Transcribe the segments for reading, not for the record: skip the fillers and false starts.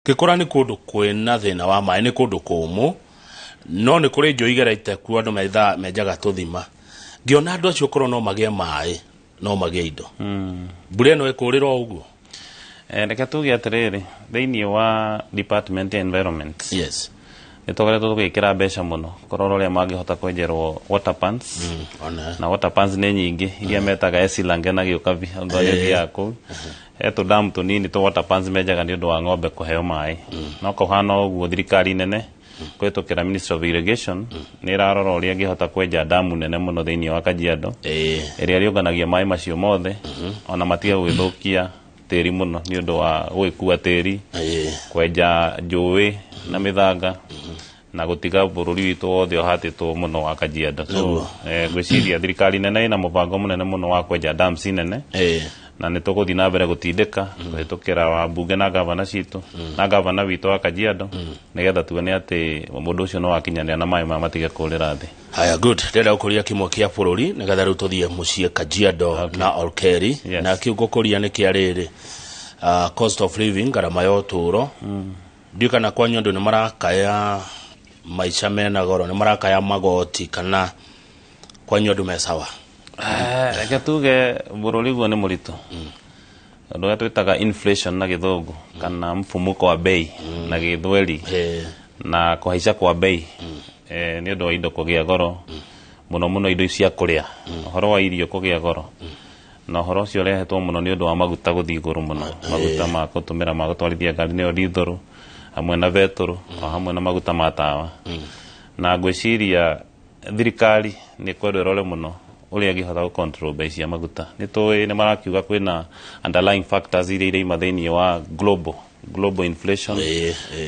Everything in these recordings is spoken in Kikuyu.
Gĩkũra nĩ kũndũ kwĩna thĩna wa maĩ, nĩ kũndũ kũmũ, no nĩ kũrĩ njũĩ igerete kuo, andũ menjaga tũthima. Ngĩona andũ acio korwo no magĩe maĩ, no magĩe indo. Mbura ĩno ĩkũrĩra o ũguo. Reke tuge atĩrĩrĩ, thĩinĩ wa department ya environment nĩ tũkoretwo tũgĩkĩra mbeca mũno kũrora ũrĩa mangĩhota kwenjerwo water pans. Ona Na water pans nĩ nyingĩ iria metaga Esilange na Gĩũkabi, andũ arĩa ũthiaga kũu he tũdamu tũnini tũ water pans menjaga nĩ ũndũ wa ng'ombe kũheo maĩ. No kũhana ũguo, thirikari nene kũhĩtũkĩra Ministry of Irrigation nĩ ĩrarora ũrĩa ĩngĩhota kwenja damu nene mũno thĩinĩ wa Kajiado ĩrĩa ĩrĩũnganagia maĩ macio mothe, ona matige gũgĩthũkia tĩri mũno nĩ ũndũ wa gũgĩkua tĩri, kwenja njũĩ na mĩthanga na gũtiga bũrũri witũ wothe ũhatĩtwo mũno wa Kajiado. So ngwĩciria thirikari nene ĩna mũbango mũnene mũno wa kwenja dams nene na nĩ tũgũthiĩ na mbere gũtindĩka kũhĩtũkĩra wambunge na gavana citũ na gavana witũ wa Kajiado, nĩgetha tuone atĩ mũndũ ũcio no wakinyanĩra na maĩ maya matige kũrĩra thĩ. Haya, good. Ndĩrenda gũkũria kĩmwe kĩa bũrũri nĩgetha rĩu tũthiĩ mũciĩ Kajiado na Olkeri. Na kĩu ngũkũria nĩ kĩa rĩrĩ, cost of living, ngarama ya ũtũũro. Ndiũĩ kana kwanyu andũ nĩ marakaya maica mena goro, nĩ marakaya magoti, kana kwanyu andũ me sawa? Reke tuge bũrũri guo nĩ mũritũ, ũndũ ũrĩa twĩtaga inflation na Gĩthũngũ kana mfumuko wa bei na Gĩthweri na kũhaica kwa bei nĩ ũndũ wa indo kũgĩa goro mũno mũno, indo cia kũrĩa, ũhoro wa irio kũgĩa goro, na ũhoro ũcio ũrehetwo mũno nĩ ũndũ wa maguta gũthiĩ igũrũ mũno, maguta ma gũtũmĩra ma gũtwarithia ngari nĩyo dithũrũ, hamwe na betũrũ, o hamwe na maguta ma tawa. Na ngwĩciria thirikari nĩ kwendwo ĩrore mũno ũrĩa ĩngĩhota gũ control bei cia maguta. Nĩ tũĩ nĩ marakiuga kwĩna underlying factors iria iraima thĩinĩ wa global inflation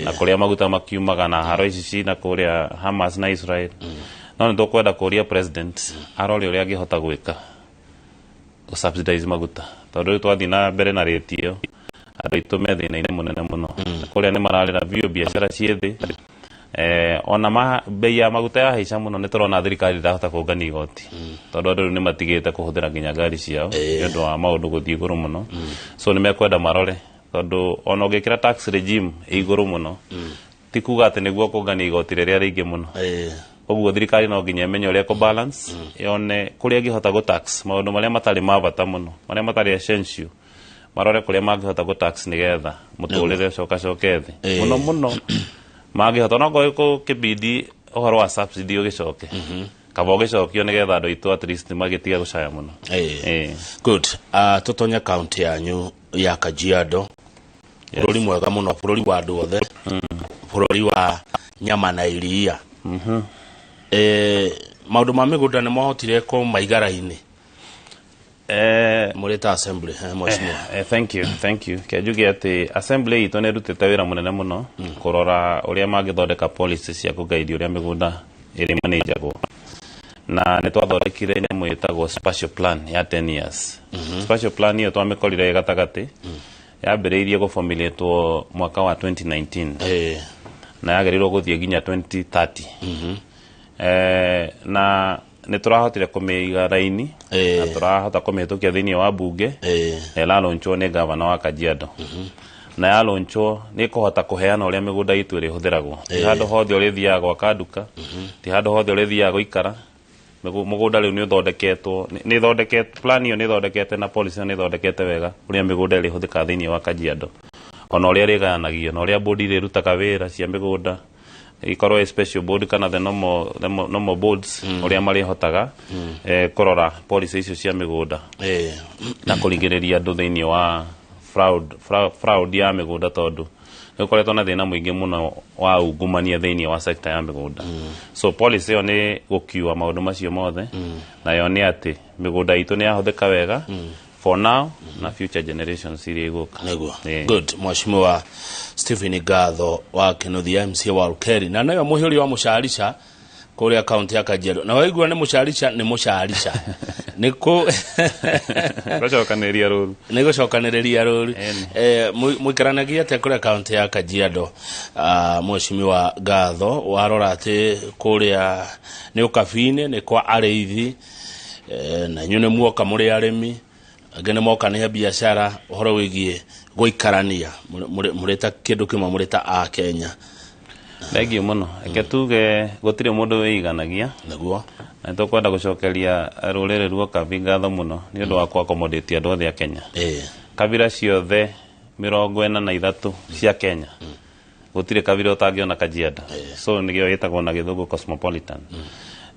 na kũrĩa maguta makiumaga na haro ici cina kũrĩa Hamas na Israel. No nĩ tũkwenda kũria president arore ũrĩa angĩhota gwĩka gũ subsidize maguta, tondũ rĩu twathiĩ na mbere na rate ĩyo, andũ aitũ me thĩna-inĩ mũnene mũno. Kũrĩa nĩ mararĩra biũ, biacara ciĩ thĩ. Ona bei ya maguta yahaica mũno, nĩ tũrona thirikari ndĩrahota kũngania igoti, tondũ andũ rĩu nĩ matigĩte kũhũthĩra nginya ngari ciao nĩ ũndũ wa maũndũ gũthiĩ igũrũ mũno. So nĩ mekwenda marore, tondũ ona ũngĩkĩra tax regime ĩ igũrũ mũno, ti kuga atĩ nĩguo kũngania igoti rĩrĩa rĩingĩ mũno. Koguo thirikari no nginya ĩmenye ũrĩa ĩkũ balance, yone kũrĩa ĩngĩhota gũ tax maũndũ marĩa matarĩ ma bata mũno, marĩa matarĩ essential, marore kũrĩa mangĩhota gũ tax nĩgetha mũtũrĩre ũcokacoke thĩ mũno mũno mangĩhota. Onokorwo kĩbindi ũhoro wa subsidy ũgĩcoke, kaba ũgĩcokio, nĩgetha andũ aitũ at least magĩtige gũcaya mũno. Good. Tũtonye kaunti yanyu ya Kajiado, bũrũri mwega mũno, bũrũri wa andũ othe, bũrũri wa nyama na iria. Maũndũ ma mĩgũnda nĩ mwahotire kũmaiga raini mũrĩ ta assembly, mheshimiwa? Thank you, thank you. Ke njuge atĩ assembly itũ nĩ ĩrutĩte wĩra mũnene mũno kũrora ũrĩa mangĩthondeka policy cia kũguide ũrĩa mĩgũnda ĩrĩ manĩnjagwo, na nĩ twathondekire nyamũ ĩtagwo spatial plan ya 10 years. Spatial plan ĩyo twamĩkorire ĩ gatagatĩ, yambĩrĩirie gũformulatwo mwaka wa 2019 na yagĩrĩirwo gũthiĩ nginya 2030. Na nĩ tũrahotire kũmĩiga raini na tũrahota kũmĩhĩtũkia thĩinĩ wa bunge na ĩralaunchwo nĩ gavana wa Kajiado. Na yalaunchwo nĩ ĩkũhota kũheana ũrĩa mĩgũnda itũ ĩrĩhũthĩragwo. Ti handũ hothe ũrĩthiaga gwaka nduka, ti handũ hothe ũrĩthiaga gũikara. Mũgũnda rĩu nĩ ũthondeketwo, nĩ ĩthondeketwo, plan ĩyo nĩ ĩthondekete na policy ĩyo nĩ ĩthondekete wega ũrĩa mĩgũnda ĩrĩhũthĩkaga thĩinĩ wa Kajiado, ona ũrĩa ĩrĩgayanagio na ũrĩa board irĩrutaga wĩra cia mĩgũnda, ikorwo ĩ special board kana the normal boards, ũrĩa marĩhotaga kũrora policy icio cia mĩgũnda na kũrigĩrĩria andũ thĩinĩ wa fraud ya mĩgũnda, tondũ nĩ gũkoretwo na thĩna mũingĩ mũno wa ungumania thĩinĩ wa sector ya mĩgũnda. So policy ĩyo nĩ gũkiua maũndũ macio mothe na yone atĩ mĩgũnda itũ nĩ yahũthĩka wega for now na future generations iria igũka. Nĩguo. Good. Mheshimiwa Stephen Gatho wa Kinuthia, MCA wa Olkeri, na noyo mũhĩũri wa mũcarica kũrĩa kaunti ya Kajiado. Na waigua nĩ mũcarica, nĩ mũcarica nĩ kũ Gũcokanĩrĩria rũru. Nĩ gũcokanĩrĩria rũru. Ĩni. Mũikaranagia atĩa kũrĩa kaunti ya Kajiado, Mheshimiwa Gatho? Warora atĩ kũrĩa nĩ ũkabi-inĩ, nĩ kwa arĩithi, na inyuĩ nĩ muoka mũrĩ arĩmi, angĩ nĩ moka nĩ biacara, ũhoro wĩgiĩ Gũikarania mũrĩ ta kĩndũ kĩmwe, mũrĩ ta a Kenya. Thengiũ mũno. Reke tuge gũtirĩ mũndũ wĩiganagia. Nĩguo. Na nĩtũkwenda gũcokeria rũrĩrĩ rwa Kabi ngatho mũno nĩ ũndũ wa kũ-accommodate andũ othe a Kenya. Kabira ciothe 43 cia Kenya, gũtirĩ kabira ũtangĩona Kajiado. So nĩkĩo ĩtagwo na gĩthũngũ cosmopolitan.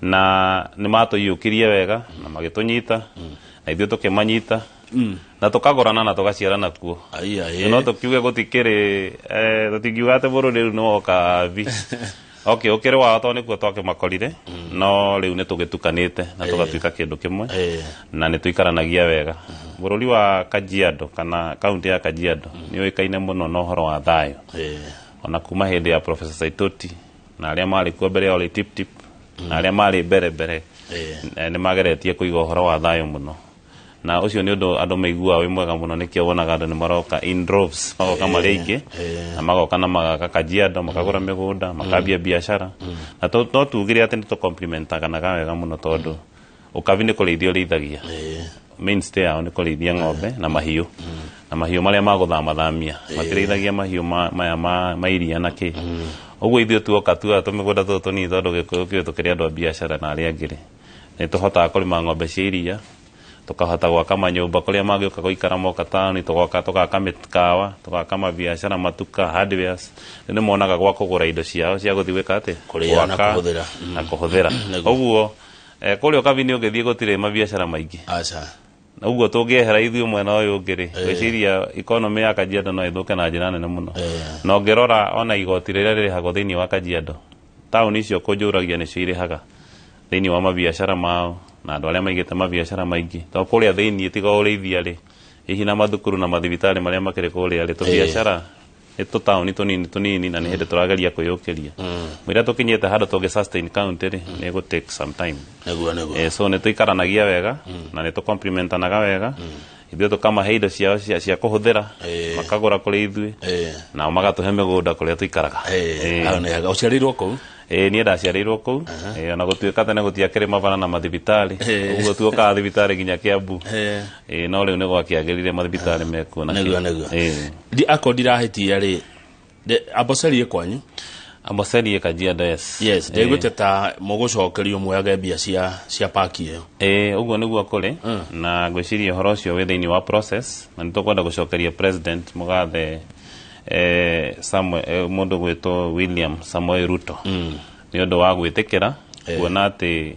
Na nĩ matũiyũkirie wega na magĩtũnyita, na ithuĩ tũkĩmanyita na tũkagũrana na tũgaciarana kuo. Aiya, ĩ. No tũkiuge gũtikĩrĩ, tũtingiuga atĩ bũrũri rĩu nĩ woka vi, okay, ũkĩrĩ wao tondũ nĩkuo twakĩmakorire, no rĩu nĩ tũgĩtukanĩte na tũgatuĩka kĩndũ kĩmwe na nĩ tũikaranagia wega. Bũrũri wa Kajiado kana kaunti ya Kajiado nĩ ũĩkaine mũno na ũhoro wa thayũ, ona kuma hĩndĩ ya Professor Saitoti na arĩa marĩ kuo mbere ya Ole Tiptip na arĩa marĩ mbere mbere, nĩ mageretie kũiga ũhoro wa thayũ mũno, na ũcio nĩ ũndũ andũ maiguaga wĩ mwega mũno. Nĩkĩo wonaga andũ nĩ maroka in droves, magoka marĩ aingĩ na magoka na magaka Kajiado, makagũra mĩgũnda, makambia biacara. Na no tugire atĩ nĩ tũcomplementaganaga wega mũno, tondũ ũkabi nĩ kũrĩithia ũrĩithagia. Mainstay yao nĩ kũrĩithia ng'ombe na mahiũ, na mahiũ marĩa magũthamathamia, matirĩithagia mahiũ maya ma iria na kĩ. Ũguo ithuĩ tuoka tuoya tũmĩgũnda tũtũ tũnini, tondũ Gĩkũyũ kĩũ tũkĩrĩ andũ a biacara na arĩa angĩ rĩ, nĩ tũhotaga kũrĩma ng'ombe cia iria, tũkahota gwaka manyũmba kũrĩa mangĩũka gũikara moka taũni, tũgoka tũgaka mĩkawa, tũgaka mabiacara, matuka, hardwares. Rĩu nĩ monaga gwa kũgũra indo ciao cia gũthiĩ gwĩka atĩ Kũrĩa na gwaka kũhũthĩra. Na kũhũthĩra. Ũguo kũrĩa ũkabi-inĩ ũngĩthiĩ gũtirĩ mabiacara maingĩ. Aca. Na ũguo tũngĩehera ithuĩ mwena ũyũ ũngĩ rĩ, ngwĩciria economy ya Kajiado no ĩthũke na njĩra nene mũno. Na ũngĩrora ona igoti rĩrĩa rĩrĩhagwo thĩinĩ wa Kajiado, taũni icio kũnjũragia nĩcio irĩhaga thĩinĩ wa mabiacara mao na andũ arĩa maigĩte mabiacara maingĩ, tondũ kũrĩa thĩinĩ tiga ũrĩithia rĩ, hihi na mathukuru na mathibitarĩ marĩa makĩrĩ kũrĩa rĩ, tũbiacara nĩ tũtaũni tũnini tũnini, na nĩ hĩndĩ tũrageria kwĩyũkĩria. Mũira tũkinyĩte handũ tũngĩ sustain county rĩ, nĩ ĩgũ take some time. Nĩguo, nĩguo. So nĩ tũikaranagia wega na nĩ tũcomplementanaga wega. Ithuĩ tũkamahe indo ciao cia kũhũthĩra, makagũra kũrĩ ithuĩ, nao magatũhe mĩgũnda kũrĩa tũikaraga. Hau nĩ hega. Ũciarĩirwo kũu? Ĩĩ, niĩ ndaciarĩirwo kũu. Ona gũtuĩka tene gũtiakĩrĩ mabara na mathibitarĩ, ũguo tuokaga thibitarĩ nginya Kiambu. Ĩĩ, no rĩu nĩ gwakĩagĩrire, mathibitarĩ mekuo na Nĩguo. kĩ. Nĩguo. Akorwo ndirahĩtia rĩ, Amboseli ĩ kwanyu? Amboseli ĩ Kajiado, yes. Yes, ndaiguĩte ta mũgũcokerio muoyage mbia cia paki ĩyo. Ĩĩ, ũguo nĩguo kũrĩ, na ngwĩciria ũhoro ũcio wĩ thĩinĩ wa process, na nĩ tũkwenda gũcokeria President mũgathe Samuel, mũndũ gwĩtwo William Samoei Ruto nĩ ũndũ wa gwĩtĩkĩra kuona atĩ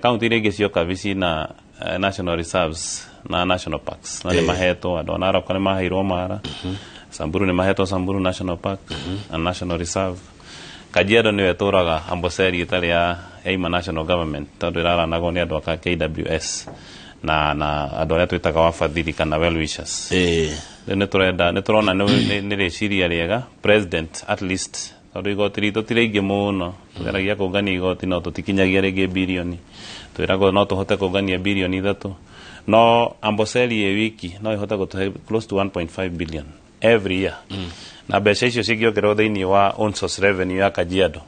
kaunti iria ingĩ cioka cina national reserves na national parks, na nĩ mahetwo andũ a Narok nĩ maheirwo Mara, Samburu nĩ mahetwo Samburu National Park na National Reserve. Kajiado nĩyo ĩtũraga Amboseli ĩtarĩ ya yaima national government, tondũ ĩraranagwo nĩ andũ aka KWS na andũ arĩa twĩtaga wafadhili kana well wishers. Rĩu nĩ tũrenda, nĩ tũrona nĩ rĩciria rĩega President, at least tondũ igoti ritũ ti rĩingĩ mũno. Tũgeragia kũngania igoti no tũtikinyagia rĩngĩ birioni, twĩragwo no tũhote kũngania 3 birioni, no Amboseli ĩ wiki no ĩhote gũtũhe close to 1.5 billion every year, na mbeca icio cingĩongererwo thĩinĩ wa own source revenue ya Kajiado,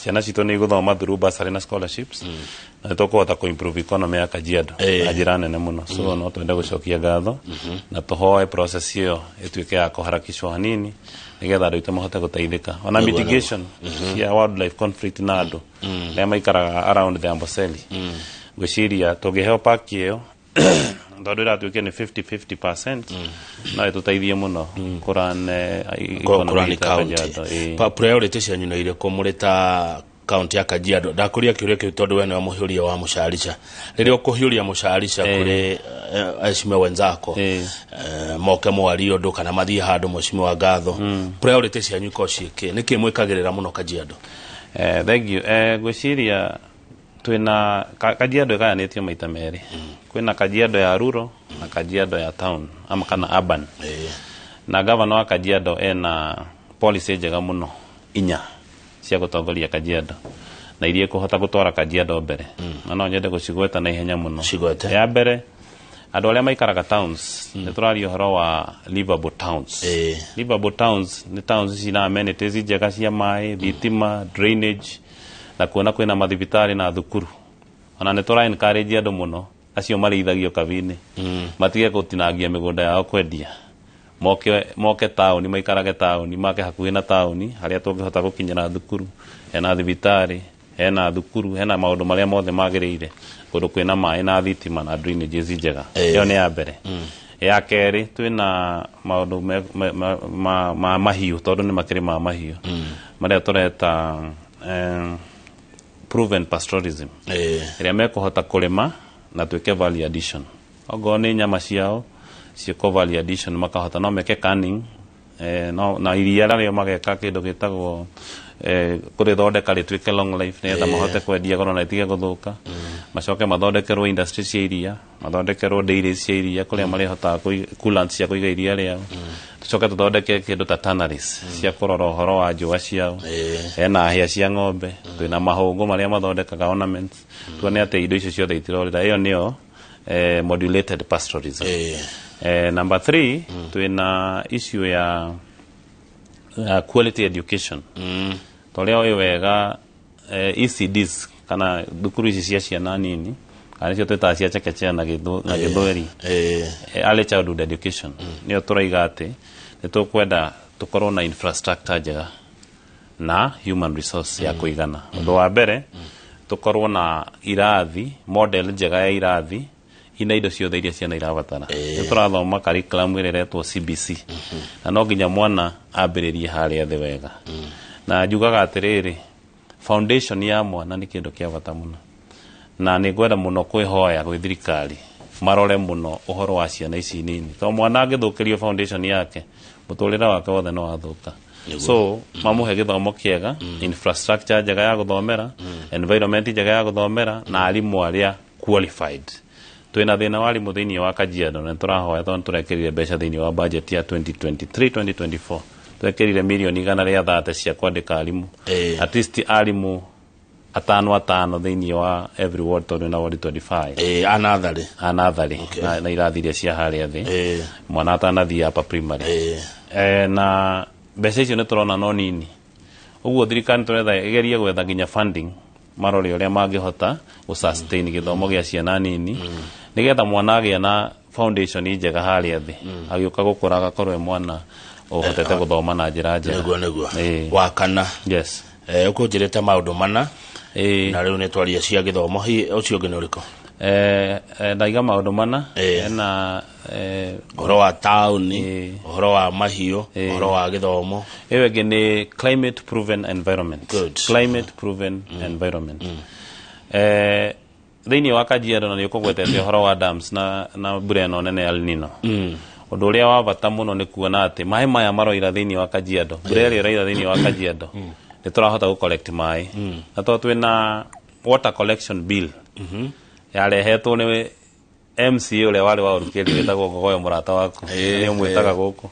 ciana citũ nĩ igũthoma through bursary na scholarships, na nĩ tũkũhota kũ-improve economy ya Kajiado na njĩra nene mũno. So no twende gũcokia ngatho na tũhoe process ĩyo ĩtuĩke ya kũharakishwo hanini, nĩgetha andũ aitũ mahote gũteithĩka, ona mitigation cia wildlife conflict na andũ arĩa maikaraga around the Amboseli. Ngwĩciria tũngĩheo park ĩyo, tondũ ĩratuĩke nĩ 50-50%, no ĩtũteithie mũno kũran economy Kũrani itũ ya county. Kajiado, ĩĩ. Priority cianyu nĩ irĩkũ mũrĩ ta kaunti ya Kajiado? Ndakũria kĩũria kĩu tondũ we nĩwe mũhiũria wa mũcarica. Rĩrĩa ũkũhiũria mũcarica kũrĩ aheshimiwa wenzako, moke mwarie ũndũ kana mathiĩ handũ, mheshimiwa Ngatho, priority cianyu ikorwo ciĩkĩ? Nĩkĩ mwĩkagĩrĩra mũno Kajiado? Thank you. Ngwĩciria twĩna Kajiado ĩgayanĩtio maita merĩ. Kwĩna Kajiado ya rural na Kajiado ya town ama kana urban. Na gavana wa Kajiado ena policy njega mũno inya cia gũtongoria Kajiado na iria ikũhota gũtwara Kajiado mbere, na no nyende gũcigweta na ihenya mũno. Cigwete. Ya mbere, andũ arĩa maikaraga towns, nĩ tũraria ũhoro wa livable towns. Livable towns nĩ towns cina amenities njega cia maĩ, thitima, drainage, na kuona kwĩna mathibitarĩ na thukuru. Ona nĩ tũra encourage andũ mũno acio marĩithagio kabi-inĩ matige gũtinangia mĩgũnda yao kwendia, Moke taũni, maikarage taũni, make hakuhĩ na taũni harĩa tũngĩhota gũkinyĩra thukuru, hena thibitarĩ, hena thukuru, hena maũndũ marĩa mothe magĩrĩire, kũndũ kwĩna maĩ na thitima na drainages njega. Ĩyo nĩ ya mbere. Ya kerĩ, twĩna maũndũ ma mahiũ, tondũ nĩ makĩrĩ ma mahiũ marĩa tũreta proven pastoralism, ĩrĩa mekũhota kũrĩma na twĩke value addition. Okorwo nĩ nyama ciao ciĩkwo value addition, makahota no meke canning, no, na iria narĩo mageka kĩndũ gĩtagwo kũrĩthondeka rĩtuĩke long life, nĩgetha mahote kwendia goro na rĩtige gũthũka. Macoke mathondekerwo industry cia iria, mathondekerwo dairies cia iria kũrĩa marĩhotaga coolants cia kũiga iria rĩao. Tũcoke tũthondeke kĩndũ ta tanneries cia kũrora ũhoro wa njũa ciao. Hena hĩa cia ng'ombe, twĩna mahũngũ marĩa mathondekaga ornaments. Tuone atĩ indo icio ciothe itirorĩra. Ĩyo nĩyo modulated pastoralism. Number 3, twĩna issue ya quality education. Torĩa ũĩ wega, ECDs kana thukuru ici cia ciana nini, kana nĩcio twĩtaga cia chekechea na gĩthweri, early childhood education, nĩyo tũraiga atĩ nĩ tũkwenda tũkorwo na infrastructure njega na human resource ya kũigana. Ũndũ wa mbere, tũkorwo na irathi, model njega ya irathi ina indo ciothe iria ciana irabatara. Nĩ tũrathoma curriculum ĩrĩa ĩretwo CBC, na no nginya mwana ambĩrĩrie harĩa thĩ wega. Na njugaga atĩrĩrĩ, foundation ya mwana nĩ kĩndũ kĩa bata mũno, na nĩ ngwenda mũno kwĩhoya gwĩ thirikari marore mũno ũhoro wa ciana ici nini, tondũ mwana angĩthũkĩrio foundation yake, mũtũrĩre wake wothe no wathũka. So mamũhe gĩthomo kĩega, infrastructure njega ya gũthomera, environment njega ya gũthomera, na arimũ arĩa qualified. Twĩna thĩna wa arimũ thĩinĩ wa Kajiado, na tũrahoya tondũ tũrekĩrire mbeca thĩinĩ wa budget ya 2023 2024, twekĩrire mirioni 130 cia kwandĩka arimũ, at least arimũ atano atano thĩinĩ wa every ward, tondũ na ward 25. A natharĩ. A natharĩ na irathi iria cia harĩa thĩ, mwana atanathiĩ upper primary. Na mbeca icio nĩ tũrona no nini. Ũguo thirikari tũretha ĩgerie gwetha nginya funding, marore ũrĩa mangĩhota gũ sustain gĩthomo gĩa ciana nini, nĩgetha mwana agĩa na foundation njega harĩa thĩ, agĩũka gũkũra agakorwo e mwana ũhotete gũthoma na njĩra njega. Nĩguo. Wa kana. Yes. Ũkũnjĩrĩte maũndũ mana, na rĩu nĩ twaria cia gĩthomo. Hihi ũcio ũngĩ nĩ ũrĩkũ? Ndaiga maũndũ mana. Hena ũhoro wa taũni, ũhoro wa mahiũ, ũhoro wa gĩthomo. Ĩyo ĩngĩ nĩ climate proven environment. Good. Climate proven environment. Thĩinĩ wa Kajiado, na nĩ ũkũgwetete ũhoro wa dams na mbura ĩno nene ya El Nino, ũndũ ũrĩa wa bata mũno nĩ kuona atĩ maĩ maya maroira thĩinĩ wa Kajiado, mbura ĩrĩa ĩraira thĩinĩ wa Kajiado, nĩ tũrahota gũ collect maĩ. Na tondũ twĩna water collection bill yarehetwo nĩ MCA ũrĩa warĩ wa Olkeri wĩtagwo Ngogoyo, mũrata waku, nĩ ũmwĩtaga gũkũ,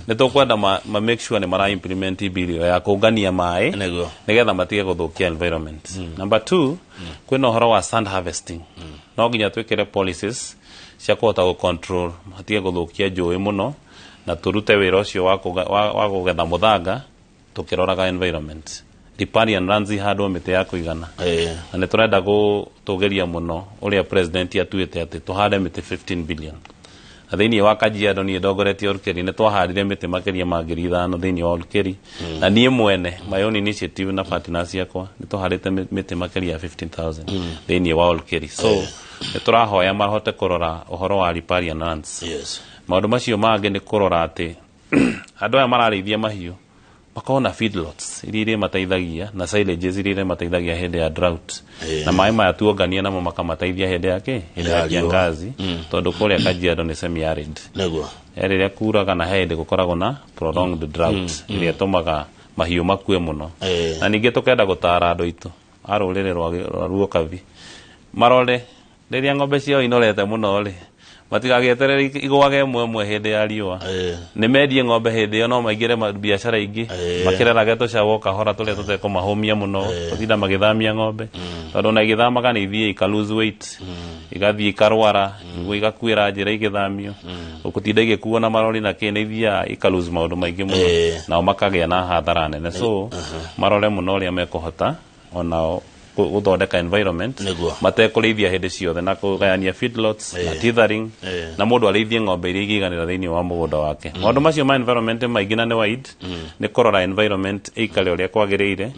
nĩ tũkwenda ma make sure nĩ mara implement bill ĩyo ya kũngania maĩ, nĩgetha matige gũthũkia environment. Number 2, kwĩna ũhoro wa sand harvesting. No nginya twĩkĩre policies cia kũhota gũ control matige gũthũkia njũĩ mũno, na tũrute wĩra ũcio wa kũgetha mũthanga tũkĩroraga environment. Riparian lands ihandwo mĩtĩ ya kũigana. Na nĩ tũrenda gũtũgĩria mũno ũrĩa president atuĩte atĩ tũhande mĩtĩ 15 billion. Na thĩinĩ wa Kajiado, niĩ ndongoretie Olkeri, nĩ twahandire mĩtĩ makĩria ma 5,000 thĩinĩ wa Olkeri, na niĩ mwene, my own initiative na partners ciakwa, nĩ tũhandĩte mĩtĩ makĩria ya 15,000 thĩinĩ wa Olkeri. So nĩ tũrahoya mahote kũrora ũhoro wa riparian lands. Maũndũ macio mangĩ nĩ kũrora atĩ andũ aya mararĩithia mahiũ makorwo na feedlots iria irĩmateithagia na silages iria irĩmateithagia hĩndĩ ya drought, na maĩ maya tuongania namo makamateithia hĩndĩ ya kĩ hĩndĩ ya Ya riũa. Kiangazi, tondũ kũrĩa Kajiado nĩ semi arid. He rĩrĩa kuraga na he hĩndĩ gũkoragwo na prolonged drought ĩrĩa ĩtũmaga mahiũ makue mũno. Na ningĩ tũkenda gũtara andũ aitũ a rũrĩrĩ rwa Ruokabi marore rĩrĩa ng'ombe ciao inorete mũno rĩ, matigagĩeterere igwage ĩmwe ĩmwe hĩndĩ ya riũa. Nĩ mendie ng'ombe hĩndĩ ĩyo, no maingĩre biacara ingĩ, makĩrerage tũcaũ o kahora tũrĩa tũtekũmahũmia mũno gũtinda magĩthamia ng'ombe, tondũ ona igĩthamaga nĩ ithiĩ ika lose weight, igathiĩ ikarwara, niguo igakuĩra njĩra igĩthamio, gũtinda igĩkuo na marori na kĩ, nĩ ithiaga ika lose maũndũ maingĩ mũno, nao makagĩa na hathara nene. So marore mũno ũrĩa mekũhota onao. Gũthondeka environment Nĩguo. matekũrĩithia hĩndĩ ciothe na kũgayania feedlots na tithering, na mũndũ arĩithie ng'ombe iria ingĩiganĩra thĩinĩ wa mũgũnda wake. Maũndũ macio ma environment maingĩ na nĩ wide, nĩ kũrora environment ĩikare ũrĩa kwagĩrĩire,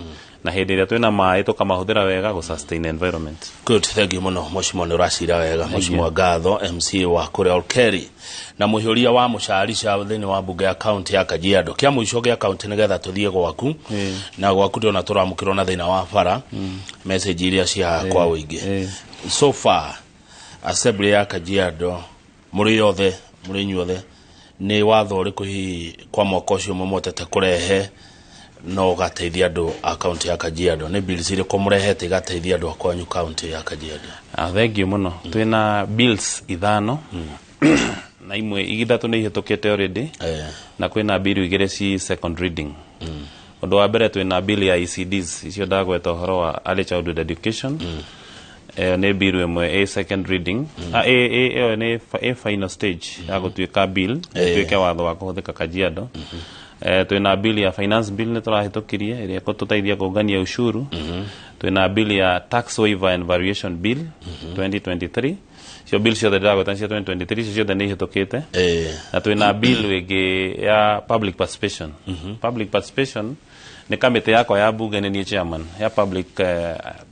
na hĩndĩ ĩrĩa twĩna maĩ tũkamahũthĩra wega gũ sustain environment. Good, thank you muno mheshimiwa, nĩ ũracira wega. Mheshimiwa Ngatho, MCA wa kũrĩa Olkeri na mũhiũria wa mũcarica thĩinĩ wa mbunge ya kaunti ya Kajiado. Kĩa mũico gĩa kaunti nĩgetha tũthiĩ gwaku, na gwaku ndĩrona tũramũkĩrwo na thĩna wa bara, message iria cia kwa ũingĩ. So far assembly ya Kajiado, mũrĩ yothe, mũrĩ inyuothe, nĩ watho ũrĩkũ hihi kwa mwaka ũcio mũmotete kũrehe no ũgateithia andũ a kaunti ya Kajiado? Nĩ bills irĩkũ mũrehete igateithia andũ a kwanyu kaunti ya Kajiado? Ah, thank you muno. Twĩna bills ithano, na imwe ithatũ nĩ ihĩtũkĩte already, na kwĩna bill igĩrĩ ci second reading. Ũndũ wa mbere, twĩna bill ya ECDs icio ndagweta ũhoro wa early childhood education. Ĩyo nĩ bill ĩmwe ĩ second reading. Ah, ĩyo nĩ ĩ final stage ya gũtuĩka bill, ĩtuĩke watho wa kũhũthĩka Kajiado. Twĩna bill ya finance bill nĩ tũrahĩtũkirie, ĩrĩa ĩgũtũteithia kũngania ushuru. Twĩna bill ya tax waiver and variation bill 2023. Cio bill ciothe ndĩragweta cia 2023, icio ciothe nĩ ihĩtũkĩte. Na twĩna bill ĩngĩ ya public participation. Public participation nĩ kamĩtĩ yakwa ya bunge, nĩ niĩ chairman ya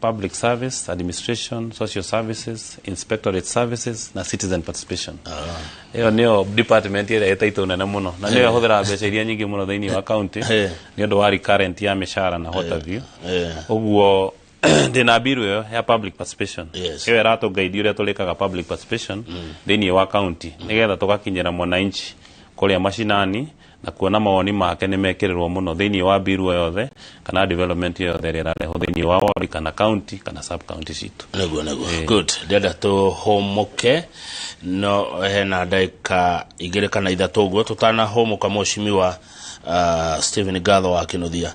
public service administration, social services, inspectorate services na citizen participation. Ĩyo nĩyo department ĩrĩa ĩtaitũ nene mũno na nĩyo ĩhũthĩraga mbeca iria nyingĩ mũno thĩinĩ wa county, nĩ ũndũ wa recurrent ya mĩcara na what have you. Ũguo ndĩna bill ĩyo ya public participation. Ĩyo ĩratũguide ũrĩa tũrĩkaga public participation thĩinĩ wa county, nĩgetha tũgakinyĩra mwananchi kũrĩa mashinani na kuona mawoni make nĩ mekĩrĩrwo mũno thĩinĩ wa bill o yothe kana development yothe ĩrĩa ĩrarehwo thĩinĩ wa ward kana county kana sub county citũ. Nĩguo. Good, ndĩrenda tũhũmũke, no hena ndagĩka 2 kana 3 ũguo. Tũtanahũmũka, mheshimiwa Stephen Gatho wa Kĩnuthia,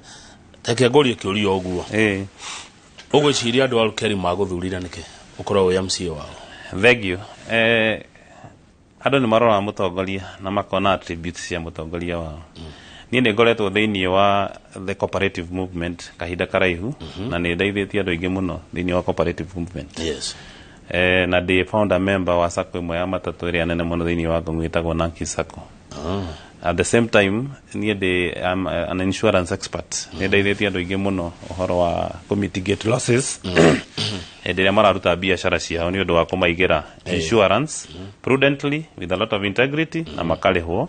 reke ngũrie kĩũria ũguo. Ũgwĩciria andũ a Olkeri magũthurire nĩkĩ ũkorwo wĩ MCA wao? Thank you. Andũ nĩ maroraga mũtongoria na makona attributes cia mũtongoria wao. Niĩ nĩ ngoretwo thĩinĩ wa the cooperative movement kahinda karaihu, na nĩ ndeithĩtie andũ aingĩ mũno thĩinĩ wa cooperative movement. Na ndĩ founder member wa sacco ĩmwe ya matatũ ĩrĩa nene mũno thĩinĩ wa Ngong, ĩtagwo Nanki Sacco. At the same time, niĩ ndĩ am an insurance expert. Nĩ ndeithĩtie andũ aingĩ mũno ũhoro wa kũ mitigate losses hĩndĩ ĩrĩa mararuta biacara ciao, nĩ ũndũ wa kũmaigĩra insurance prudently with a lot of integrity, na makarĩhwo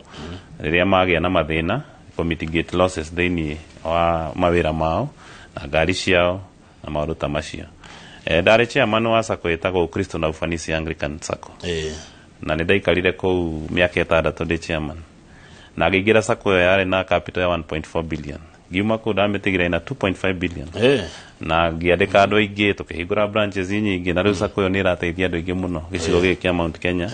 rĩrĩa magĩa na mathĩna, kũ mitigate losses thĩinĩ wa mawĩra mao na ngari ciao na maũndũ ta macio. Ndarĩ chairman wa sacco ĩtagwo Ukristo na Ufanisi Anglican Sacco, na nĩ ndaikarire kũu mĩaka 6 ndĩ chairman, na ngĩingĩra sacco ĩyo yarĩ na capital ya 1.4 billion. Ngiuma kũu ndamĩtigire ina 2.5 billion, na ngĩandĩka andũ aingĩ, tũkĩhingũra branches nyingĩ, na rĩu sacco ĩyo nĩ ĩrateithia andũ aingĩ mũno gĩcigo gĩkĩ kĩa Mount Kenya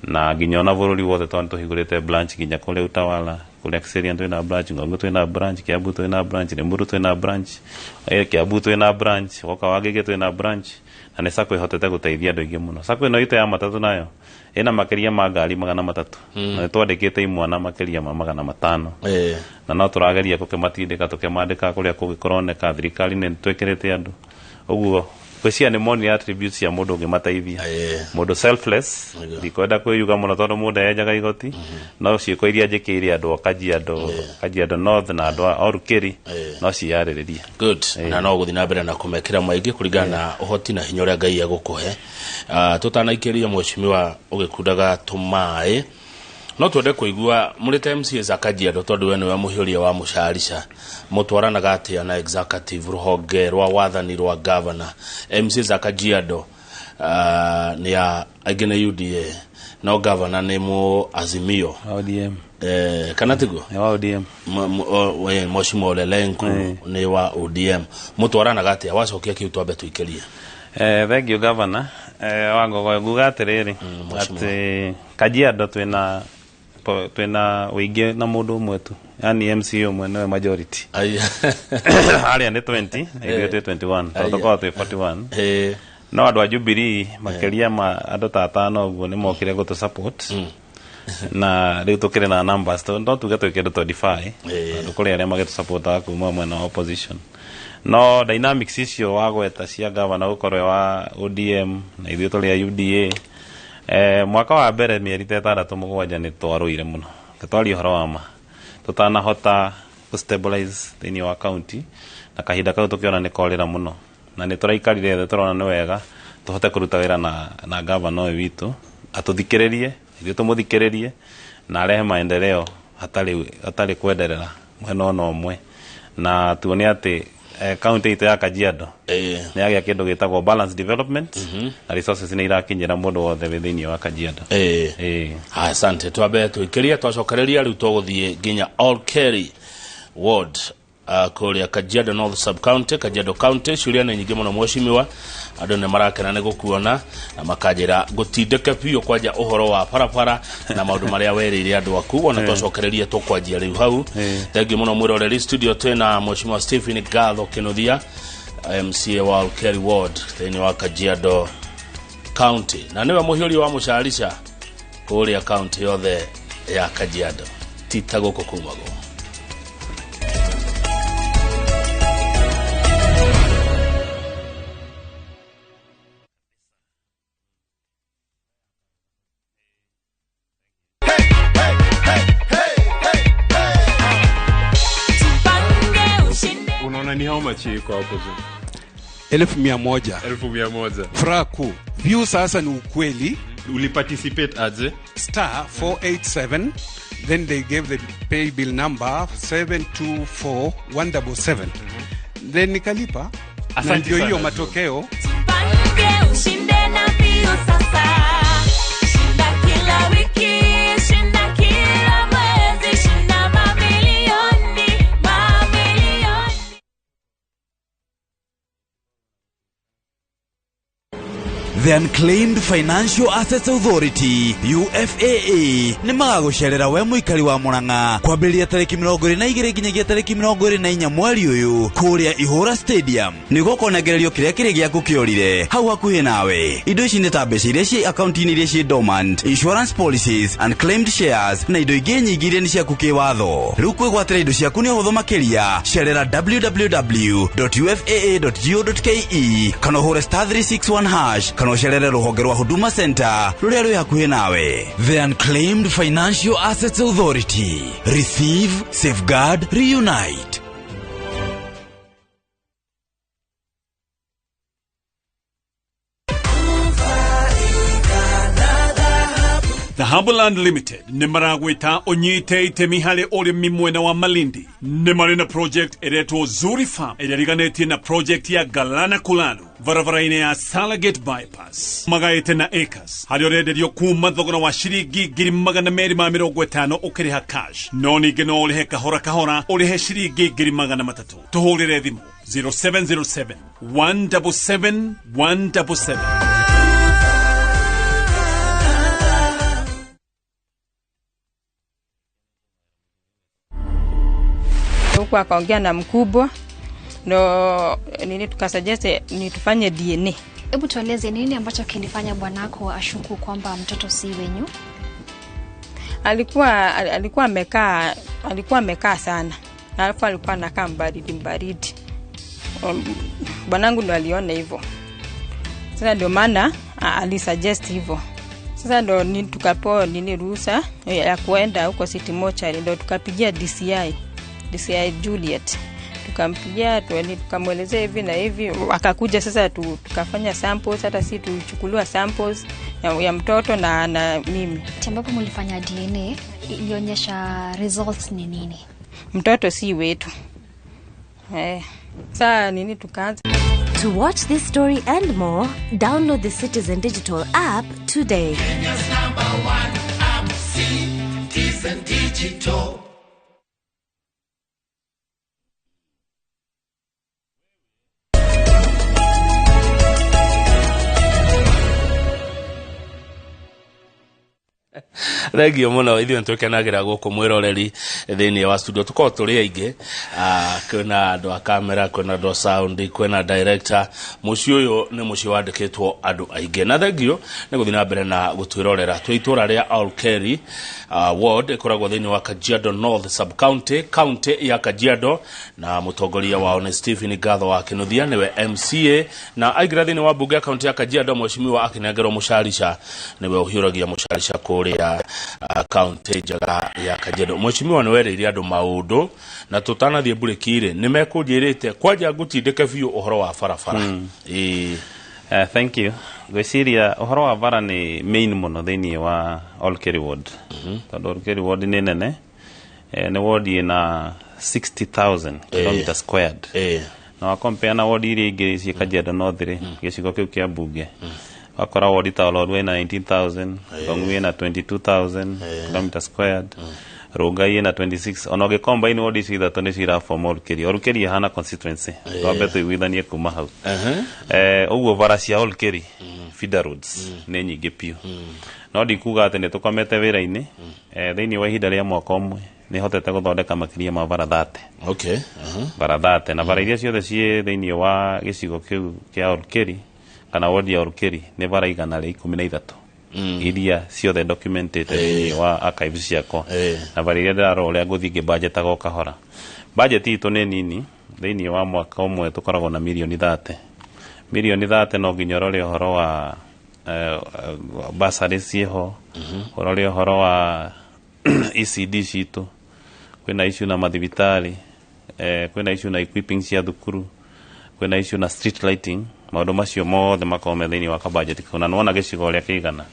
na nginya ona bũrũri wothe, tondũ tũhingũrĩte branch nginya kũrĩa Utawala, kũrĩa Kiserian twĩna branch, Ngong twĩna branch, Kiambu twĩna branch, Limuru twĩna branch, Kiambu twĩna branch, woka Wangige twĩna branch, na nĩ sacco ĩhotete gũteithia andũ aingĩ mũno. Sacco ĩno itũ ya matatũ nayo ĩna makĩria ma ngari 300, na nĩ twandĩkĩte imwana makĩria ma 500, na no tũrageria gũkĩmatindĩka, tũkĩmandĩka kũrĩa kũngĩkoroneka. Thirikari nĩ twĩkĩrĩte andũ ũguo, ngwĩciria nĩ monire attributes cia mũndũ ũngĩmateithia, mũndũ selfless. Ndikwenda kwĩyuga mũno tondũ mũndũ enjaga igoti, no ciĩko iria njĩkĩire andũ a Kajiado, Kajiado North na andũ a Olkeri no ciyarĩrĩrie. Good, na no gũthiĩ na mbere na kũmekĩra maingĩ kũringana na ũhoti na hinya ũrĩa Ngai egũkũhe. Tũtanaikĩria mheshimiwa ũgĩkundaga tũmaĩ, no twende kũigua mũrĩ ta MCAs a Kajiado, tondũ we nĩwe mũhiũria wa mũcarica, mũtwaranaga atĩa na executive, rũhonge rwa wathani rwa governor? MCAs a Kajiado nĩ a aingĩ nĩ UDA, no governor nĩ mũ Azimio. ODM. Kana tiguo? Nĩ wa ODM. We, Mheshimiwa Ole Lenku nĩ wa ODM. Mũtwaranaga atĩa? Wacokia kĩu twambe tũikĩrie. Thank you, governor. Wangogo, nguga atĩrĩrĩ, Mheshimiwa. Atĩ Kajiado twĩna ũingĩ na mũndũ ũmwe tu, yani MCA ũmwe nĩwe majority. Harĩa nĩ 20 na ithuĩ twĩ 21, tondũ tũkoragwo twĩ 41. No andũ a Jubilee makĩria ma andũ ta atano ũguo nĩ mokire gũtũ support. Na rĩu tũkĩrĩ na numbers no tuge twĩ kĩndũ 25 tondũ kũrĩ arĩa magĩtũsupportaga kuma mwena wa opposition. No dynamics icio wagweta cia gavana gũkorwo wa ODM na ithuĩ tũrĩ a UDA, mwaka wa mbere mĩeri ta 6 7 nĩ twarũire mũno, tũtwarie ũhoro wa ma tũtanahota gũ stabilize thĩinĩ wa county, na kahinda kau tũkĩona nĩ korĩra mũno, na nĩ tũraikarire thĩ tũrona nĩ wega tũhote kũruta wĩra na gavana ũyũ witũ, atũthikĩrĩrie ithuĩ tũmũthikĩrĩrie na arehe maendeleo hatarĩ kwenderera mwena ona ũmwe, na tuone atĩ county itũ ya Kajiado nĩ yagĩa kĩndũ gĩtagwo balance development na resources nĩ irakinyĩra mũndũ wothe wĩ thĩinĩ wa Kajiado. Asante. Twambe twĩkĩrie twacokereria rĩu tũgũthiĩ nginya Olkeri Ward kũrĩa Kajiado North Sub County, Kajiado County. Ciũria nĩ nyingĩ mũno mheshimiwa, andũ nĩ marakena nĩ gũkuona na makanjĩra ngũtindĩke biũ kwanja ũhoro wa barabara na maũndũ marĩa werĩire andũ aku, ona twacokereria tũkwanjia rĩu hau. Thengiũ mũno mwĩroreri, studio twĩna mheshimiwa Stephen Gatho Kinuthia, MCA wa Olkeri Ward thĩinĩ wa Kajiado County, na nĩwe mũhiũri wa mũcarica kũrĩa county yothe ya Kajiado, ti ta gũkũ kumagwo. Unaona ni how much iko hapo juu? 100,000. 100,000. Furaha kuu. View sasa ni ukweli. Uliparticipate aje? Star 487, then they gave the pay bill number 724177. Then nikalipa. Na ndio hiyo matokeo. Tupange ushinde na view sasa. Shinda kila wiki, shinda kila mwezi, shinda mamilioni, mamilioni. The Unclaimed Financial Assets Authority UFAA nĩ magagũcerera we mũikari wa Murang'a kwambĩrĩria tarĩki 22 nginyagia tarĩki 24 mweri ũyũ kũrĩa Ihũra Stadium nĩguo kũnengererio kĩrĩa kĩrĩ gĩaku kĩorire hau hakuhĩ nawe. Indo ici nĩ ta mbeca iria ciĩ akaunti-inĩ iria ciĩ dormant, insurance policies, unclaimed shares na indo ingĩ nyingĩ iria nĩ ciaku kĩwatho. Rĩu kwĩgwatĩra indo ciaku nĩ ũhũthũ makĩria. Cerera www.ufaa.go.ke kana ũhũre star 361 hash kana ũcerere rũhonge rwa Huduma Center rũrĩa rwĩ hakuhĩ nawe. The Unclaimed Financial Assets Authority. Receive, safeguard, reunite. Dhahabuland Limited nĩ maragwĩta ũnyite itemi harĩ ũrĩmi mwena wa Malindi. Nĩ marĩ na project ĩretwo Zuri Farm ĩrĩa ĩriganĩtie na project ya Galana Kulalu barabara-inĩ ya Salagate Bypass. Magaĩte na acres harĩa ũrenderio kuma thogora wa ciringi 250,000 ũkĩrĩha cash, no ningĩ no ũrĩhe kahora kahora ũrĩhe ciringi 300,000. Tũhũrĩre thimũ 0707 177 177. Huku akaongea na mkubwa ndo nini tukasuggest ni tufanye DNA. Hebu tueleze nini ambacho kilifanya bwanako ashuku kwamba mtoto si wenyu? Alikuwa amekaa sana. Na alafu alikuwa anakaa mbaridi. Bwanangu ndo aliona hivyo. Sasa ndio maana alisuggest hivyo. Sasa ndo nini tukapewa nini ruhusa ya kuenda huko City Mortuary, ndo tukapigia DCI Juliet. Tukampigia tukamwelezea hivi na hivi, akakuja sasa tukafanya samples, hata si tulichukuliwa samples ya mtoto na mimi. Ambapo mlifanya DNA ilionyesha results ni nini? Mtoto si wetu. Sasa nini tukaanza. To watch this story and more, download the Citizen Digital app today. Kenya's number one app, Citizen Digital. Thengio muno, ithuĩ nĩtwĩkenagĩra gũkũ mwĩroreri thĩinĩ wa studio, tũkorwo tũrĩ aingĩ. Kwĩna andũ a kamera, kwĩna andũ a sound, kwĩna director. Mũciĩ ũyũ nĩ mũciĩ wandĩkĩtwo andũ aingĩ, na thengio nĩ gũthiĩ na mbere na gũtwĩrorera. Twĩ itũra rĩa Olkeri ward, ĩkoragwo thĩinĩ wa Kajiado North sub county, county ya Kajiado, na mũtongoria wao nĩ Stephen Gatho wa Kinuthia, nĩwe MCA, na aingĩra thĩinĩ wa mbunge ya kaunti ya Kajiado, mheshimiwa akĩnengerwo mũcarica, nĩwe ũhiũragia mũcarica kũrĩa kaunti njega ya Kajiado. Mheshimiwa, nĩ werĩire andũ maũndũ na tũtanathiĩ mburĩki-rĩ, nĩ mekũnjĩrĩte kwanja ngũtindĩke biũ ũhoro wa barabara. Ĩĩ. Thank you. Ngwĩciria ũhoro wa bara nĩ main mũno thĩinĩ wa Olkeri Ward, tondũ Olkeri Ward nĩ nene, nĩ ward ĩna 60,000 kilometer squared, na wa compare na ward iria ingĩ ciĩ Kajiado North rĩ, gĩcigo kĩu kĩa mbunge, wakora ward ta Olorua ĩna 19,000, Rongu ĩna 22,000 kilometer squared, Rongai ĩna 26. Ona ũgĩcombine ward icio ithatũ nĩ ciraform Olkeri. Olkeri ĩhana constituency, twambe tũiguithanie kuma hau. Ũguo bara cia Olkeri feeder roads nĩ nyingĩ biũ, no ndikuga atĩ nĩ tũkomete wĩra-inĩ. Thĩinĩ wa ihinda rĩa mwaka ũmwe nĩ hotete gũthondeka makĩria ma bara 30. Bara 30, na bara iria ciothe ciĩ thĩinĩ wa gĩcigo kĩu kĩa Olkeri kana ward ya Olkeri nĩ bara 113 iria ciothe documented thĩinĩ wa archives ciakwa, na bara iria ndĩrarora ũrĩa ngũthiĩ ngĩbanjetaga o kahora. Budget itũ nĩ nini. Thĩinĩ wa mwaka ũmwe tũkoragwo na mirioni 30. Mirioni 30, no nginya ũrore ũhoro wa bursary ciĩho, ũrore ũhoro wa ECD citũ, kwĩna issue na mathibitarĩ, kwĩna issue na equipping cia thukuru, kwĩna issue na street lighting. Maũndũ macio mothe makoragwo me thĩinĩ wa kabudget kau, na nĩwona gĩcigo ũrĩa kĩigana.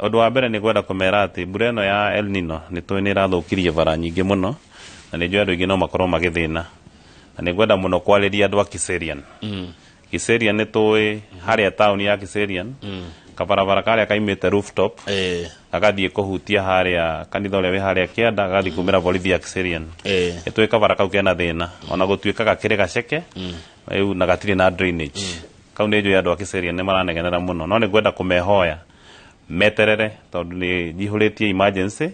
Ũndũ wa mbere nĩ kwenda kũmera atĩ mbura ĩno ya El Nino nĩ tũĩ nĩ ĩrathũkirie bara nyingĩ mũno, na nĩ njũĩ andũ aingĩ no makorwo magĩthĩna, na nĩ ngwenda mũno kwarĩria andũ a Kiserian. Kiserian nĩ tũĩ harĩa taũni ya Kiserian, kabarabara karĩa kaimĩte rooftop gagathiĩ kũhutia harĩa kanitha ũrĩa wĩ harĩa kĩanda, gagathiĩ kumĩra borithi ya Kiserian. Nĩ tũĩ kabara kau kena thĩna, ona gũtuĩka gakĩrĩ gaceke rĩu na gatirĩ na drainage. Kau nĩ njũĩ andũ a Kiserian nĩ maranegenera mũno, no nĩ ngwenda kũmehoya meterere tondũ nĩ njihũrĩtie emergency.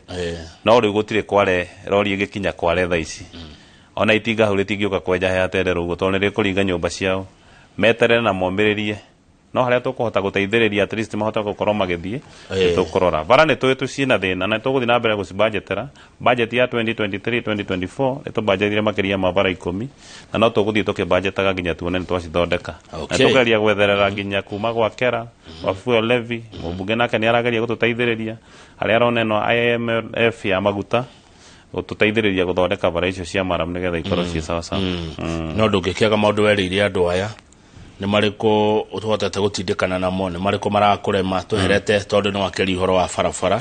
No rĩu gũtirĩ kware rori ĩgĩkinya kware thaa ici, ona itinga hau rĩtingĩũka kwenja he haterere ũguo tondũ nĩ rĩkũringa nyũmba ciao. Meterere na momĩrĩrie, no harĩa tũkũhota gũteithĩrĩria at least mahote gũkorwo magĩthiĩ, nĩ tũkũrora. Bara nĩ tũĩ tũciĩna thĩna na tũgũthiĩ na mbere gũcibanjetera. Budget ya 2023 2024 nĩ tũbanjetire makĩria ma bara 10, na no tũgũthiĩ tũkĩbanjetaga nginya tuone nĩ twacithondeka. Na tũgeria gwetherera nginya kuma gwa kera wa fuel levy. Mũmbunge nake nĩ arageria gũtũteithĩrĩria harĩa arona ĩno IMF ya maguta gũtũteithĩrĩria gũthondeka bara icio cia maramu nĩgetha ikorwo ciĩ sawa sawa. No ndũngĩkĩaga maũndũ werĩire andũ aya. Nĩ marĩkũ ũhotete gũtindĩkana namo, nĩ marĩkũ marakũrema tũherete, tondũ nĩ wakĩria ũhoro wa barabara?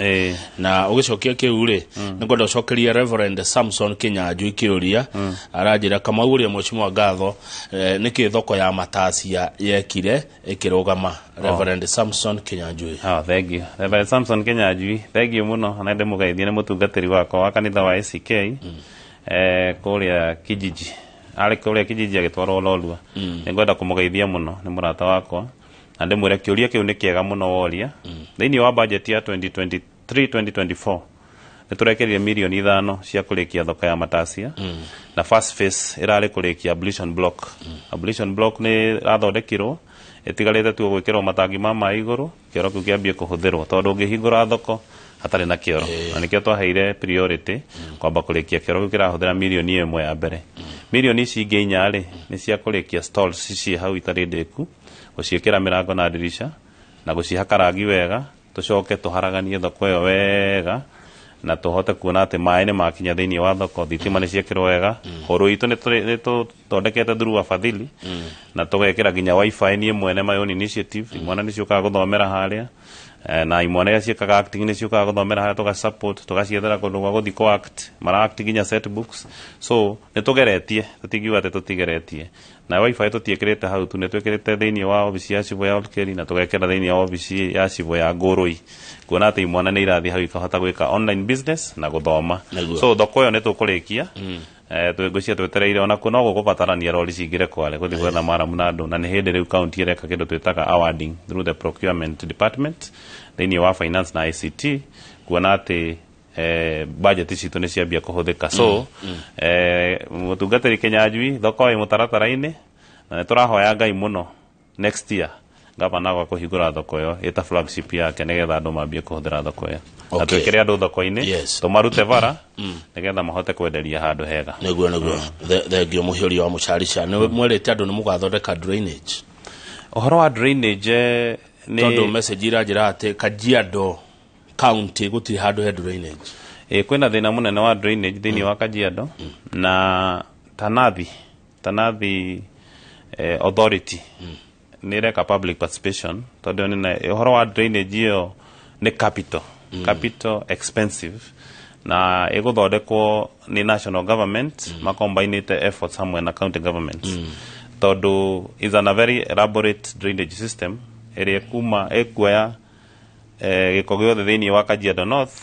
Na ũgĩcokia kĩu rĩ, nĩ ngwenda ũcokerie Reverend Samson Kinyanjui kĩũria. Aranjĩra, Kamau, ũrĩa mheshimiwa Ngatho, nĩkĩ thoko ya Matacia yekire ĩkĩrũgama? Reverend Samson Kinyanjui. Oh, thank you. Reverend Samson Kinyanjui, thank you mũno, na ndĩmũgeithie, nĩ mũtungatĩri wakwa wa kanitha wa ACK kũrĩa Kijiji. Arĩ kũrĩa Kijiji agĩtwarwo Lolua. Nĩ ngwenda kũmũgeithia mũno, nĩ mũrata wakwa. Na ndĩmwĩre kĩũria kĩu nĩ kĩega mũno woria. Thĩinĩ wa budget ya 2023 2024 nĩ tũrekĩrire mirioni 5 cia kũrĩkia thoko ya Matacia, na first phase ĩrarĩ kũrĩkia ablution block. Ablution block nĩ ĩrathondekirwo, ĩtigarĩte tu gwĩkĩrwo matangi ma maĩ igũrũ, kĩoro kĩu kĩambie kũhũthĩrwo, tondũ ũngĩhingũra thoko hatarĩ na kĩoro, na nĩkĩo twaheire priority kwamba kũrĩkia kĩoro kĩu kĩrahũthĩra mirioni 1 ya mbere. Mirioni ici ingĩ 4 rĩ, nĩ cia kũrĩkia stalls ici hau itarĩ ndĩku, gũciĩkĩra mĩrango na ndirica na gũcihaka rangi wega, tũcoke tũharaganie thoko ĩyo wega na tũhote kuona atĩ maĩ nĩ makinya thĩinĩ wa thoko, thitima nĩ ciekĩrwo wega. Hũrũ itũ nĩ tũthondekete through wafadhili na tũgekĩra nginya wifi. Niĩ mwene my own initiative, imwana nĩ ciũkaga gũthomera harĩa, na imwana iria ciĩkaga acting nĩ ciũkaga gũthomera harĩa, tũga support, tũgaciethera kũndũ gwa gũthiĩ kũ act, mara act nginya set books. So nĩ tũgeretie, tũtingiuga atĩ tũtigeretie. Na wifi tũtiĩkĩrĩte hau tu, nĩ twĩkĩrĩte thĩinĩ wa obici ya cibũ ya Olkeri na tũgekĩra thĩinĩ wa obici ya cibũ ya Ngũrũi, kuona atĩ imwana nĩ irathiĩ hau ikahota gwĩka online business na gũthoma. So thoko ĩyo nĩ tũkũrĩkia. Ngwĩciria twetereire onakuo no gũkũbatarania rori cingĩre kware gũthiĩ gwetha maramu na andũ, na nĩ hĩndĩ rĩu county ĩreka kĩndũ twĩtaga awarding through the procurement department thĩinĩ wa finance na ICT. Kuona atĩ budget citũ nĩ ciambia kũhũthĩka. So mũtungatĩri Kinyanjui, thoko ĩ mũtaratara-inĩ, na nĩ tũrahoya Ngai mũno next year gavana gwa kũhingũra thoko ĩyo ĩta flagship yake, nĩgetha andũ mambie kũhũthĩra thoko ĩyo na twĩkĩre andũ thoko-inĩ, tũmarute bara nĩgetha mahote kwenderia handũ hega. Nĩguo thengio mũhiũria wa mũcarica. Nĩ mwerĩte andũ nĩ mũgathondeka drainage. Ũhoro wa drainage nĩ tondũ message iranjĩra atĩ Kajiado County gũtirĩ handũ he drainage. Kwĩna thĩna mũnene wa drainage thĩinĩ wa Kajiado, na Tanathi Authority nĩ ĩreka public participation, tondũ nĩ ũhoro wa drainage ĩyo nĩ capital expensive, na ĩgũthondekwo nĩ national government makombainĩte efforts hamwe na county governments, tondũ is an a very elaborate drainage system ĩrĩa kuma ĩkuoya gĩko gĩothe thĩinĩ wa Kajiado North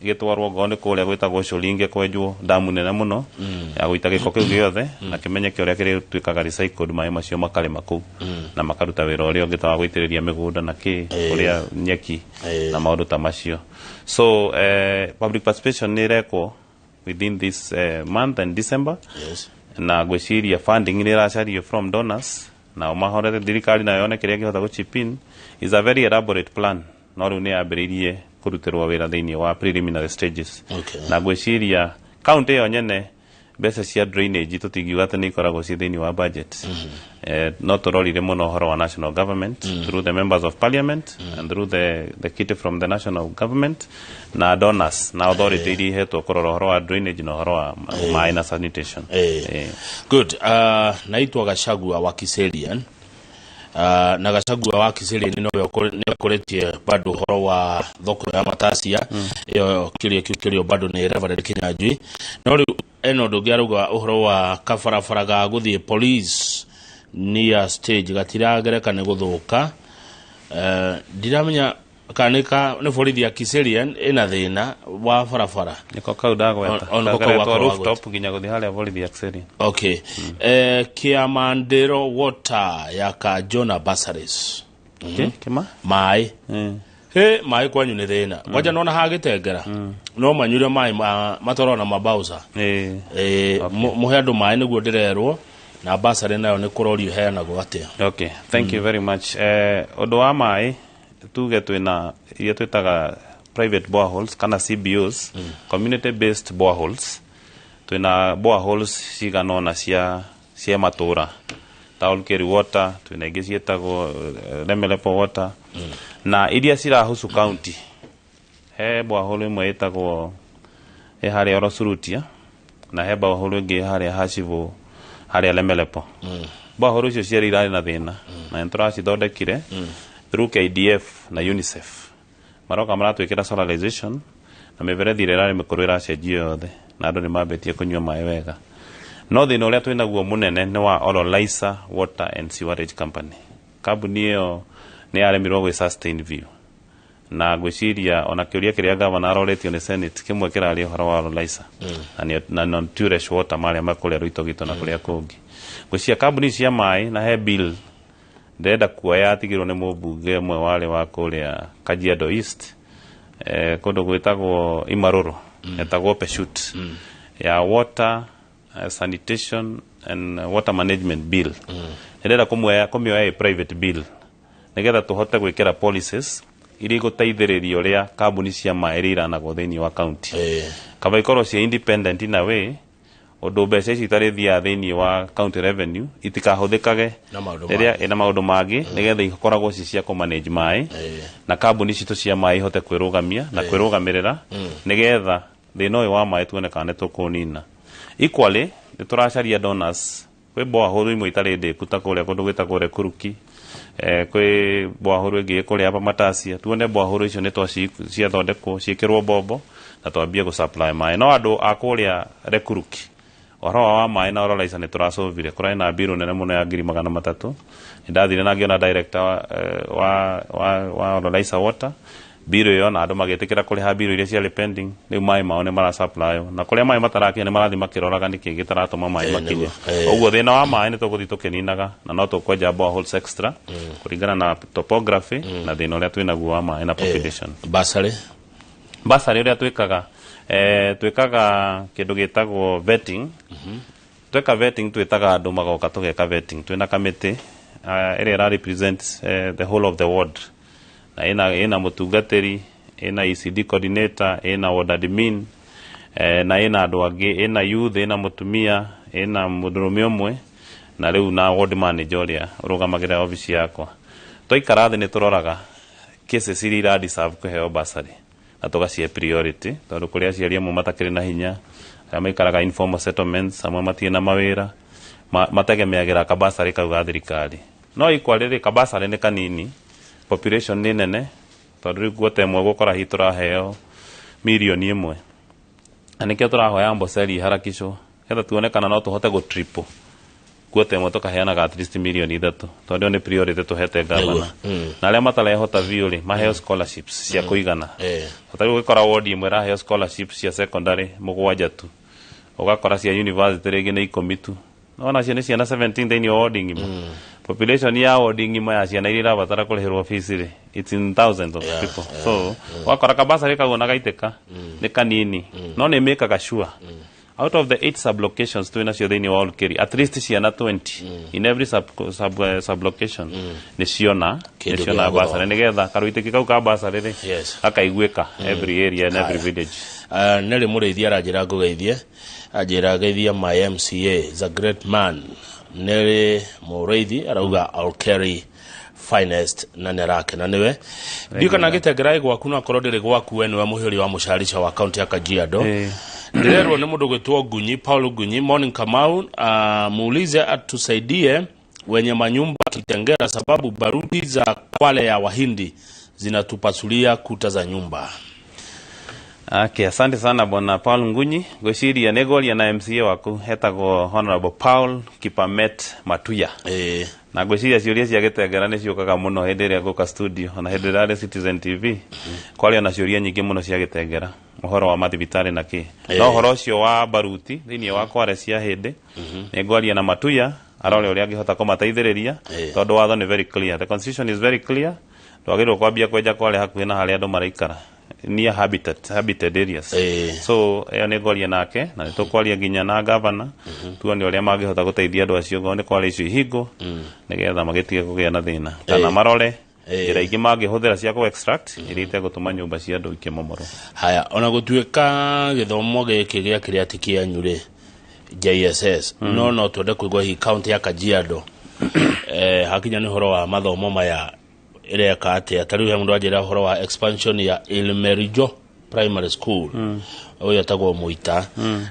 gĩtwarwo ngoo nĩ kũrĩa gwĩtagwo Sholinge, kwenjwo damu nene mũno ya gũita gĩko kĩu gĩothe, na kĩmenyeke ũrĩa kĩrĩtuĩkaga recycled, maĩ macio makarĩma kũu na makaruta wĩra ũrĩa ũngĩ ta wa gũitĩrĩria mĩgũnda na kĩ ũrĩa nyeki na maũndũ ta macio. So public participation nĩ ĩrekwo within this month and December. Na ngwĩciria funding nĩ ĩracario from donors, na mahorete thirikari nayo yone kĩrĩa ĩngĩhota gũ chip in. Is a very elaborate plan, no rĩu nĩ yambĩrĩirie kũrutĩrwo wĩra thĩinĩ wa preliminary stages. Na ngwĩciria county ĩyo nyene mbeca cia drainage tũtingiuga atĩ nĩ ikoragwo ciĩ thĩinĩ wa budget. No tũrorire mũno ũhoro wa national government through the members of parliament and through the kitty from the national government na donors na authority iria ihetwo kũrora ũhoro wa drainage na ũhoro wa maĩ na sanitation. Good. Naitwa Gachagua wa Kiserian. Na Gachagua wa Kiserian nowe ũkũrĩtie bado ũhoro wa thoko ya Matasia. Ĩyo kĩũria kĩu kĩrio bado nĩ Reverend Kinyanjui. No rĩu ena ũndũ ũngĩ arauga ũhoro wa kabarabara ga gũthiĩ police near stage gatiragereka nĩ gũthũka. Ndiramenya kana nĩ borithi ya Kiserian ĩna thĩna wa barabara. Nĩko kau ndagweta. Nĩko kau Kageretwo rooftop nginya gũthiĩ harĩa borithi ya Kiserian. Okay. Kiamandero water ya Kajona Basaris. Kĩma? Maĩ. He maĩ kwanyu nĩ thĩna. Kwanja nona hagĩtengera. No manyure maĩ matorona mabausa. Mũhe andũ maĩ nĩguo ndĩrerwo, na basarĩ nayo nĩ kũrorio heanagwo atĩa. Okay, thank you very much. Ũndũ wa maĩ tuge twĩna iria twĩtaga private boreholes kana CBOs, community based boreholes. Twĩna boreholes cigana ũna cia matũra ta Olkeri Water, twĩna ingĩ ciĩtagwo Lemelepo Water, na iria cirahusu county. He borehole ĩmwe ĩtagwo ĩ harĩa Orosurutia, na he borehole ĩngĩ harĩa Hacivo harĩa Lemelepo. Borehole icio cierĩ irarĩ na thĩna, na nĩ tũracithondekire through KDF na UNICEF. Maroka maratwĩkĩra solarization, na mĩberethi ĩrĩa ĩrarĩ mĩkũrũ ĩracenjio yothe, na andũ nĩ mambĩtie kũnyua maĩ wega. No thĩna ũrĩa twĩnaguo mũnene nĩ wa Ololaisa Water and Sewerage Company. Kambuni ĩyo nĩ yaremirwo gwĩ sustain view, na ngwĩciria ona kĩũria kĩrĩa gavana aroretio nĩ Senate kĩmwe kĩrarĩ ũhoro wa Ololaisa na non-Turesh water marĩa ma kũrĩa Ruitogito na kũrĩa kũngĩ. Ngwĩciria kambuni cia maĩ, na he bill ndĩrenda kuoya atigĩrwo nĩ mũmbunge ũmwe warĩ wa kũrĩa Kajiado East, kũndũ gwĩtagwo Imarũrũ, etagwo Peshut, ya water sanitation and water management bill. Ndĩrenda kũmĩoya ĩ private bill nĩgetha tũhote gwĩkĩra policies iria igũteithĩrĩria ũrĩa kambuni cia maĩ iria iranagwo thĩinĩ wa county. Kaba ikorwo ciĩ independent in a way, ũndũ mbeca ici itarĩthiaga thĩinĩ wa county revenue itikahũthĩkage Na maũndũ rĩrĩa mangĩ. ĩna maũndũ mangĩ, nĩgetha ikoragwo ci cia kũmanage maĩ, na kambuni citũ cia maĩ ihote kwĩrũgamia na kwĩrũgamĩrĩra, nĩgetha thĩna ũyũ wa maĩ tuone kana nĩ tũkũnina. Equally nĩ tũracaria donors kwĩ borehole imwe itarĩ ndĩku ta kũrĩa kũndũ gwĩtagwo Rekuruki, kwĩ borehole ĩngĩ kũrĩa hapa Matasia. Tuone borehole icio nĩ ciathondekwo ciĩkĩrwo mbombo na twambie gũ supply maĩ. No andũ a kũrĩa Rekuruki ũhoro wa maĩ na Ololaisa nĩ tũracovire. Kũrarĩ na mbirũ nene mũno ya 300,000. Nĩ ndathire na ngĩona director wa Ololaisa Water mbirũ ĩyo, na andũ magĩtĩkĩra kũrĩha mbirũ iria ciarĩ pending. Rĩu maĩ mao nĩ marasupply, na kũrĩa maĩ matarakinya nĩ marathiĩ makĩroraga nĩkĩ gĩtaratũma maĩ makinye. Ũguo thĩna wa maĩ nĩ tũgũthiĩ tũkĩninaga, na no tũkwenja boreholes extra kũringana na topography na thĩna ũrĩa twĩnaguo wa maĩ na population. Basarĩ. Bursary ũrĩa twĩkaga, twĩkaga kĩndũ gĩtagwo vetting. Tweka vetting, twĩtaga andũ magoka, tũgeka vetting twĩna kamĩtĩ ĩrĩa ĩra represent the whole of the ward, na ĩna mũtungatĩri, ĩna ECD coordinator, ĩna ward admin, na ĩna andũ angĩ, ĩna youth, ĩna mũtumia, ĩna mũndũrũme ũmwe, na rĩu na ward manager ũrĩa ũrũgamagĩrĩra obici yakwa. Twaikara thĩ, nĩ tũroraga cases iria ira deserve kũheo bursary na tũgacihe priority, tondũ kũrĩ aciari amwe matakĩrĩ na hinya, arĩa maikaraga informal settlements, amwe matirĩ na mawĩra, mategemeagĩra kabasarĩ kau ga thirikari. No ikwa rĩrĩ kabasarĩ nĩ kanini, population nĩ nene, tondũ rĩu guota ĩmwe gũkora hihi tũraheo 1 mirioni, na nĩkĩo tũrahoya Amboseli harakicwo getha tuone kana no tũhote gũ triple guota ĩmwe, tũkaheanaga at least 3 mirioni, tondũ ĩyo nĩ priority tũhete gavana. Na arĩa matarehota biũ rĩ, maheo scholarships cia kũigana. Ta rĩu ũgĩkora ward ĩmwe ĩraheo scholarships cia secondary mũgwanja tu, ũgakora cia university rĩngĩ nĩ 10 tu. Nona cio nĩ ciana 17 thĩinĩ wa ward ng'ima. Population ya ward ng'ima ya ciana iria irabatara kũrĩhĩrwo fees rĩ, it's in thousands of people. So wakora kabasarĩ kau ona gaitĩka nĩ kanini, no nĩ mĩkaga sure out of the eight sublocations twĩ nacio thĩinĩ wa Olkeri, at least ciana 20 in every sub, sub, uh, sublocation nĩ ciona Kĩndũ nĩ ciona gĩa basarĩ, gũthoma. Nĩgetha karũitĩki kau ka basarĩ rĩ, gakaiguĩka every area and every Haya. village. Nĩ mũrĩithi aranjĩra ngũgeithie, anjĩra geithia my MCA is a great man. Nĩ mũrĩithi arauga Olkeri finest na nĩ arakena nĩwe. Ndiũ kana gĩtengera gwaku, no akorwo ndĩrĩ gwaku, we nĩwe mũhĩri wa mũcarica wa kaunti ya Kajiado. Ndĩrerwo nĩ mũndũ gwĩtwo Ngunyi, Paul Ngunyi. "Morning Kamau, muulize atusaidie wenye manyumba Kitengera, sababu baruti za Kwale ya Wahindi zinatupasulia kuta za nyumba." Okay, asante sana bwana Paul Ngunyi. Ngwĩciria nĩ ngwaria na MCA waku etagwo Honorable Paul Kipamet Matuya. Na ngwĩciria ciũria cia gĩtengera nĩ ciũkaga mũno hĩndĩ ĩrĩa ngũka studio, ona hĩndĩ ĩrĩa arĩ Citizen TV. Kwaria na ciũria nyingĩ mũno cia gĩtengera, ũhoro wa mathibitarĩ na kĩ. No ũhoro ũcio wa baruti thĩinĩ wa kware cia hĩndĩ, nĩ ngwaria na Matuya arore ũrĩa angĩhota kũmateithĩrĩria, tondũ watho nĩ very clear. The constitution is very clear. Ndwagĩrĩirwo kwambia kwenja kware hakuhĩ na harĩa andũ maraikara, near habited areas. So ĩyo nĩ ngwaria nake, na nĩ tũkwaria nginya na gavana, tuone ũrĩa mangĩhota gũteithia andũ acio ngorwo nĩ kware icio ihingwo, nĩgetha magĩtige kũgĩa na thĩna, kana marore njĩra ingĩ mangĩhũthĩra cia kũ extract iria itegũtũma nyũmba cia andũ ikĩmomorwo. Haya, ona gũtuĩka gĩthomo gĩkĩ gĩa kĩrĩa ti kĩanyu rĩ, JSS, no twende kũigua hihi kaunti ya Kajiado, hakinya nĩ ũhoro wa mathomo maya, ĩreka atĩa? Ta rĩu he mũndũ anjĩra ũhoro wa expansion ya Ilmerijo Primary School. Ũyũ etagwo Mũita,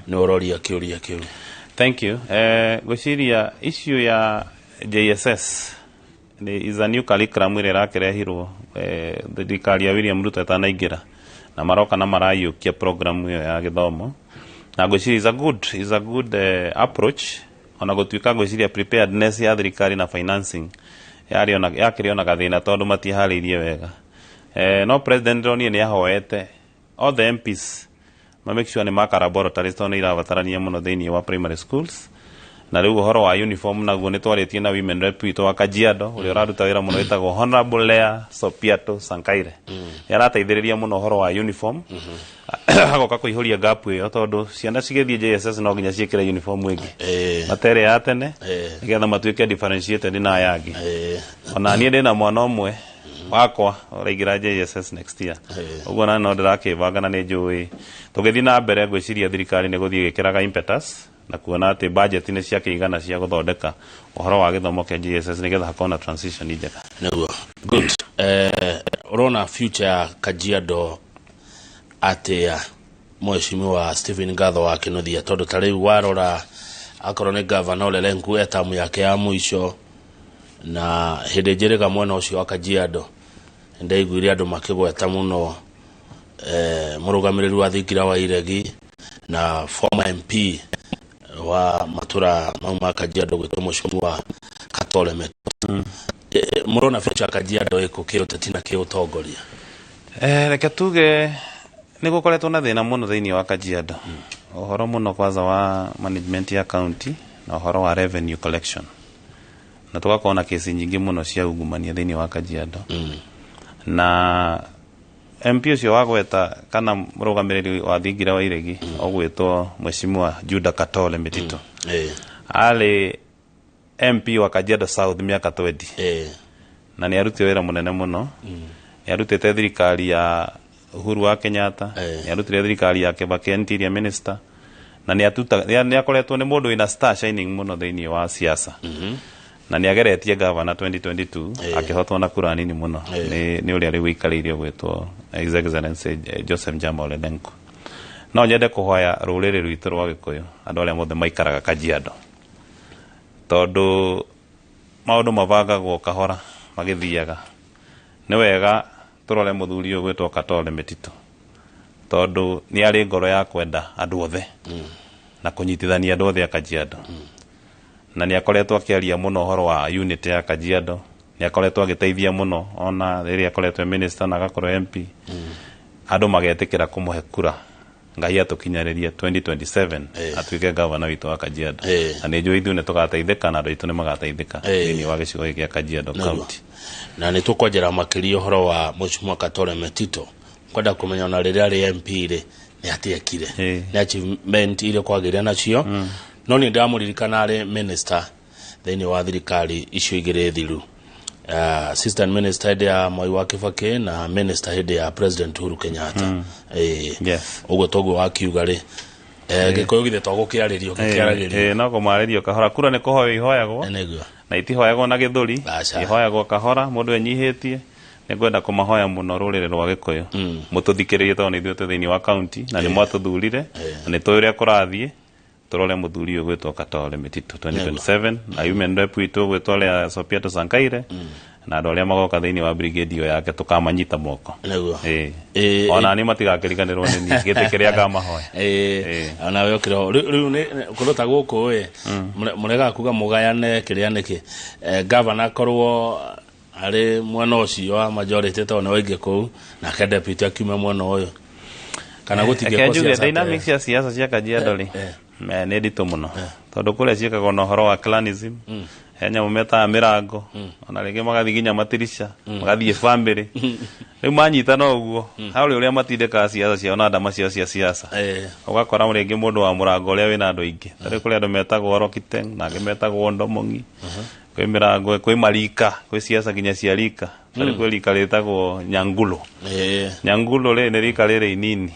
nĩ ũroria kĩũria kĩu. Thank you. Ngwĩciria issue ya JSS nĩ is a new curriculum ĩrĩa ĩrakĩrehirwo thirikari ya William Ruto ĩtanaingĩra, na maroka na maraiyũkia program ĩyo ya gĩthomo, na ngwĩciria is a good approach, ona gũtuĩka ngwĩciria preparedness ya thirikari na financing yarĩ ona yakĩrĩ ona gathĩna, tondũ matiharĩirie wega. No president ndĩronire nĩ ahoete all the MPs ma make sure nĩ maka laboratories, tondũ nĩ irabatarania mũno thĩinĩ wa primary schools. Na rĩu ũhoro wa uniform naguo nĩ twarĩtie na women rep witũ wa Kajiado ũrĩa ũraruta wĩra mũno, wĩtagwo Honorable Lea Sopiato Sankaire. Nĩ arateithĩrĩria mũno ũhoro wa uniform, agoka kũihũria gap ĩyo, tondũ ciana cigĩthiĩ JSS no nginya ciĩkĩre uniform ĩngĩ matere ya tene, nĩgetha matuĩke differentiated na aya angĩ. Ona niĩ ndĩna mwana ũmwe wakwa ũraingĩra JSS next year, ũguo na no ndĩrakĩbanga, na nĩ njũĩ tũgĩthiĩ na mbere ngwĩciria thirikari nĩ gũthiĩ ĩgĩkĩraga impetus na kuona atĩ budget nĩ ciakĩigana cia gũthondeka ũhoro wa gĩthomo kĩa JSS, nĩgetha hakorwo na transition njega. Nĩguo, good. Ũrona future ya Kajiado atĩa, mheshimiwa Stephen Gatho wa Kinuthia? Tondũ ta rĩu warora, akorwo nĩ gavana Ole Lenku e tamu yake ya mũico, na hĩndĩ njĩrĩga mwena ũcio wa Kajiado ndaiguire andũ makĩgweta mũno mũrũgamĩrĩri wa thingira wa Iregi na former MP wa matura mau ma Kajiado gwĩtwo mheshimiwa Katore Meto. Mũrona future ya Kajiado ĩkũ kĩũteti na kĩũtongoria? Reke tuge nĩ gũkoretwo na thĩna mũno thĩinĩ wa Kajiado, ũhoro mũno kwanza wa management ya county na ũhoro wa revenue collection, na tũgakorwo na kesi nyingĩ mũno cia ungumania thĩinĩ wa Kajiado. Na MP ũcio wa gweta kana mũrũgamĩrĩri wa thingira wa iregi ũgwĩtwo Mheshimiwa Juda Katole Mitito arĩ MP wa Kajiado South mĩaka 20 na nĩ arutire wĩra mũnene mũno. Nĩ arutĩte thirikari ya Uhuru wa Kenyatta, nĩ arutire thirikari ya Kibaki Interior Minister, na nĩ akoretwo nĩ mũndũ wĩna star shining mũno thĩinĩ wa siasa. Na nĩ ageretie governor 2022 akĩhotwo na kura nini mũno nĩ ũrĩa rĩu ũikarĩire ũgwĩtwo His Excellency Joseph Njama Ole Lenku. No nyende kũhoya rũrĩrĩ rwitũ rwa Gĩkũyũ, andũ arĩa mothe maikaraga Kajiado, tondũ maũndũ mabangagwo kahora magĩthiaga, nĩ wega tũrore mũthuri ũyũ ũgwĩtwo Katole Mitito, tondũ nĩ arĩ ngoro ya kwenda andũ othe na kũnyitithania andũ othe a Kajiado. Na nĩ akoretwo akĩaria mũno ũhoro wa unity ya Kajiado, nĩ akoretwo agĩteithia mũno ona rĩrĩa akoretwo minister na agakorwo MP. Andũ magetĩkĩra kũmũhe kura, Ngai atũkinyarĩrie 2027 atuĩke gavana witũ wa Kajiado. Na nĩ njũĩ ithuĩ nĩ tũgateithĩka na andũ aitũ nĩ magateithĩka thĩinĩ wa gĩcigo gĩkĩ gĩa Kajiado County. Na nĩ tũkwanjĩra makĩria ũhoro wa Mheshimiwa Katole Metito, kwenda kũmenya ona rĩrĩa arĩ MP rĩ nĩ atiekire, nĩ achievement iria kwagĩire nacio. No nĩ ndĩramũririkana arĩ minister thĩinĩ wa thirikari icio igĩrĩ thiru, assistant minister hĩndĩ ya Mwai wa Kibaki na minister hĩndĩ ya President Uhuru Kenyatta. Ũguo toguo wakiuga rĩ, Gĩkũyũ githĩ to gũkĩarĩrio gĩkĩaragĩrio. No kũmarĩrio kahora, kura nĩ kũhoywo ihoyagwo na itihoyagwo na gĩthũri, ihoyagwo kahora mũndũ enyihĩtie. Nĩ ngwenda kũmahoya mũno rũrĩrĩ rwa Gĩkũyũ mũtũthikĩrĩrie, tondũ nĩ ithuĩ twĩ thĩinĩ wa county na nĩ mwatũthurire na nĩ tũĩ ũrĩa kũrathiĩ. Tũrore mũthuri ũyũ ũgwĩtwo Katole Mitito 2027 na women rep witũ ũgwĩtwo Lea Sopiato Sankaire na andũ arĩa magoka thĩinĩ wa brigade ĩyo yake tũkamanyita moko. Ona niĩ matigakĩriganĩrwo nĩ niĩ gĩtĩ kĩrĩa ngamahoya. Ona we ũkĩrĩ rĩu nĩ kũndũ ta gũkũ ĩ mũregaga kuga mũgayane kĩrĩa nĩkĩ gavana akorwo arĩ mwena ũcio wa majority tondũ nĩ waingĩ kũu, nake deputy akiume mwena ũyũ, kana gũtingĩkorwo siasa. Dynamics cia siasa cia Kajiado rĩ nĩ nditũ mũno, tondũ kũrĩa ciĩkagwo na ũhoro wa clanism, he nyamũ metaga mĩrango, ona rĩngĩ magathiĩ nginya matirisha, magathiĩ family. Rĩu manyitana ũguo harĩ ũrĩa matindĩkaga siasa ciao na ndama ciao cia siasa, ũgakora rĩngĩ mũndũ wa mũrango ũrĩa wĩna andũ aingĩ. Tarĩu kũrĩ andũ metagwo Rokiteng na angĩ metagwo Ndomong'i, kwĩ mĩrango, kwĩ marika, kwĩ siasa nginya cia rika. Tarĩu kwĩ rika rĩtagwo Nyangulo. Nyangulo rĩ nĩ rika rĩrĩ inini.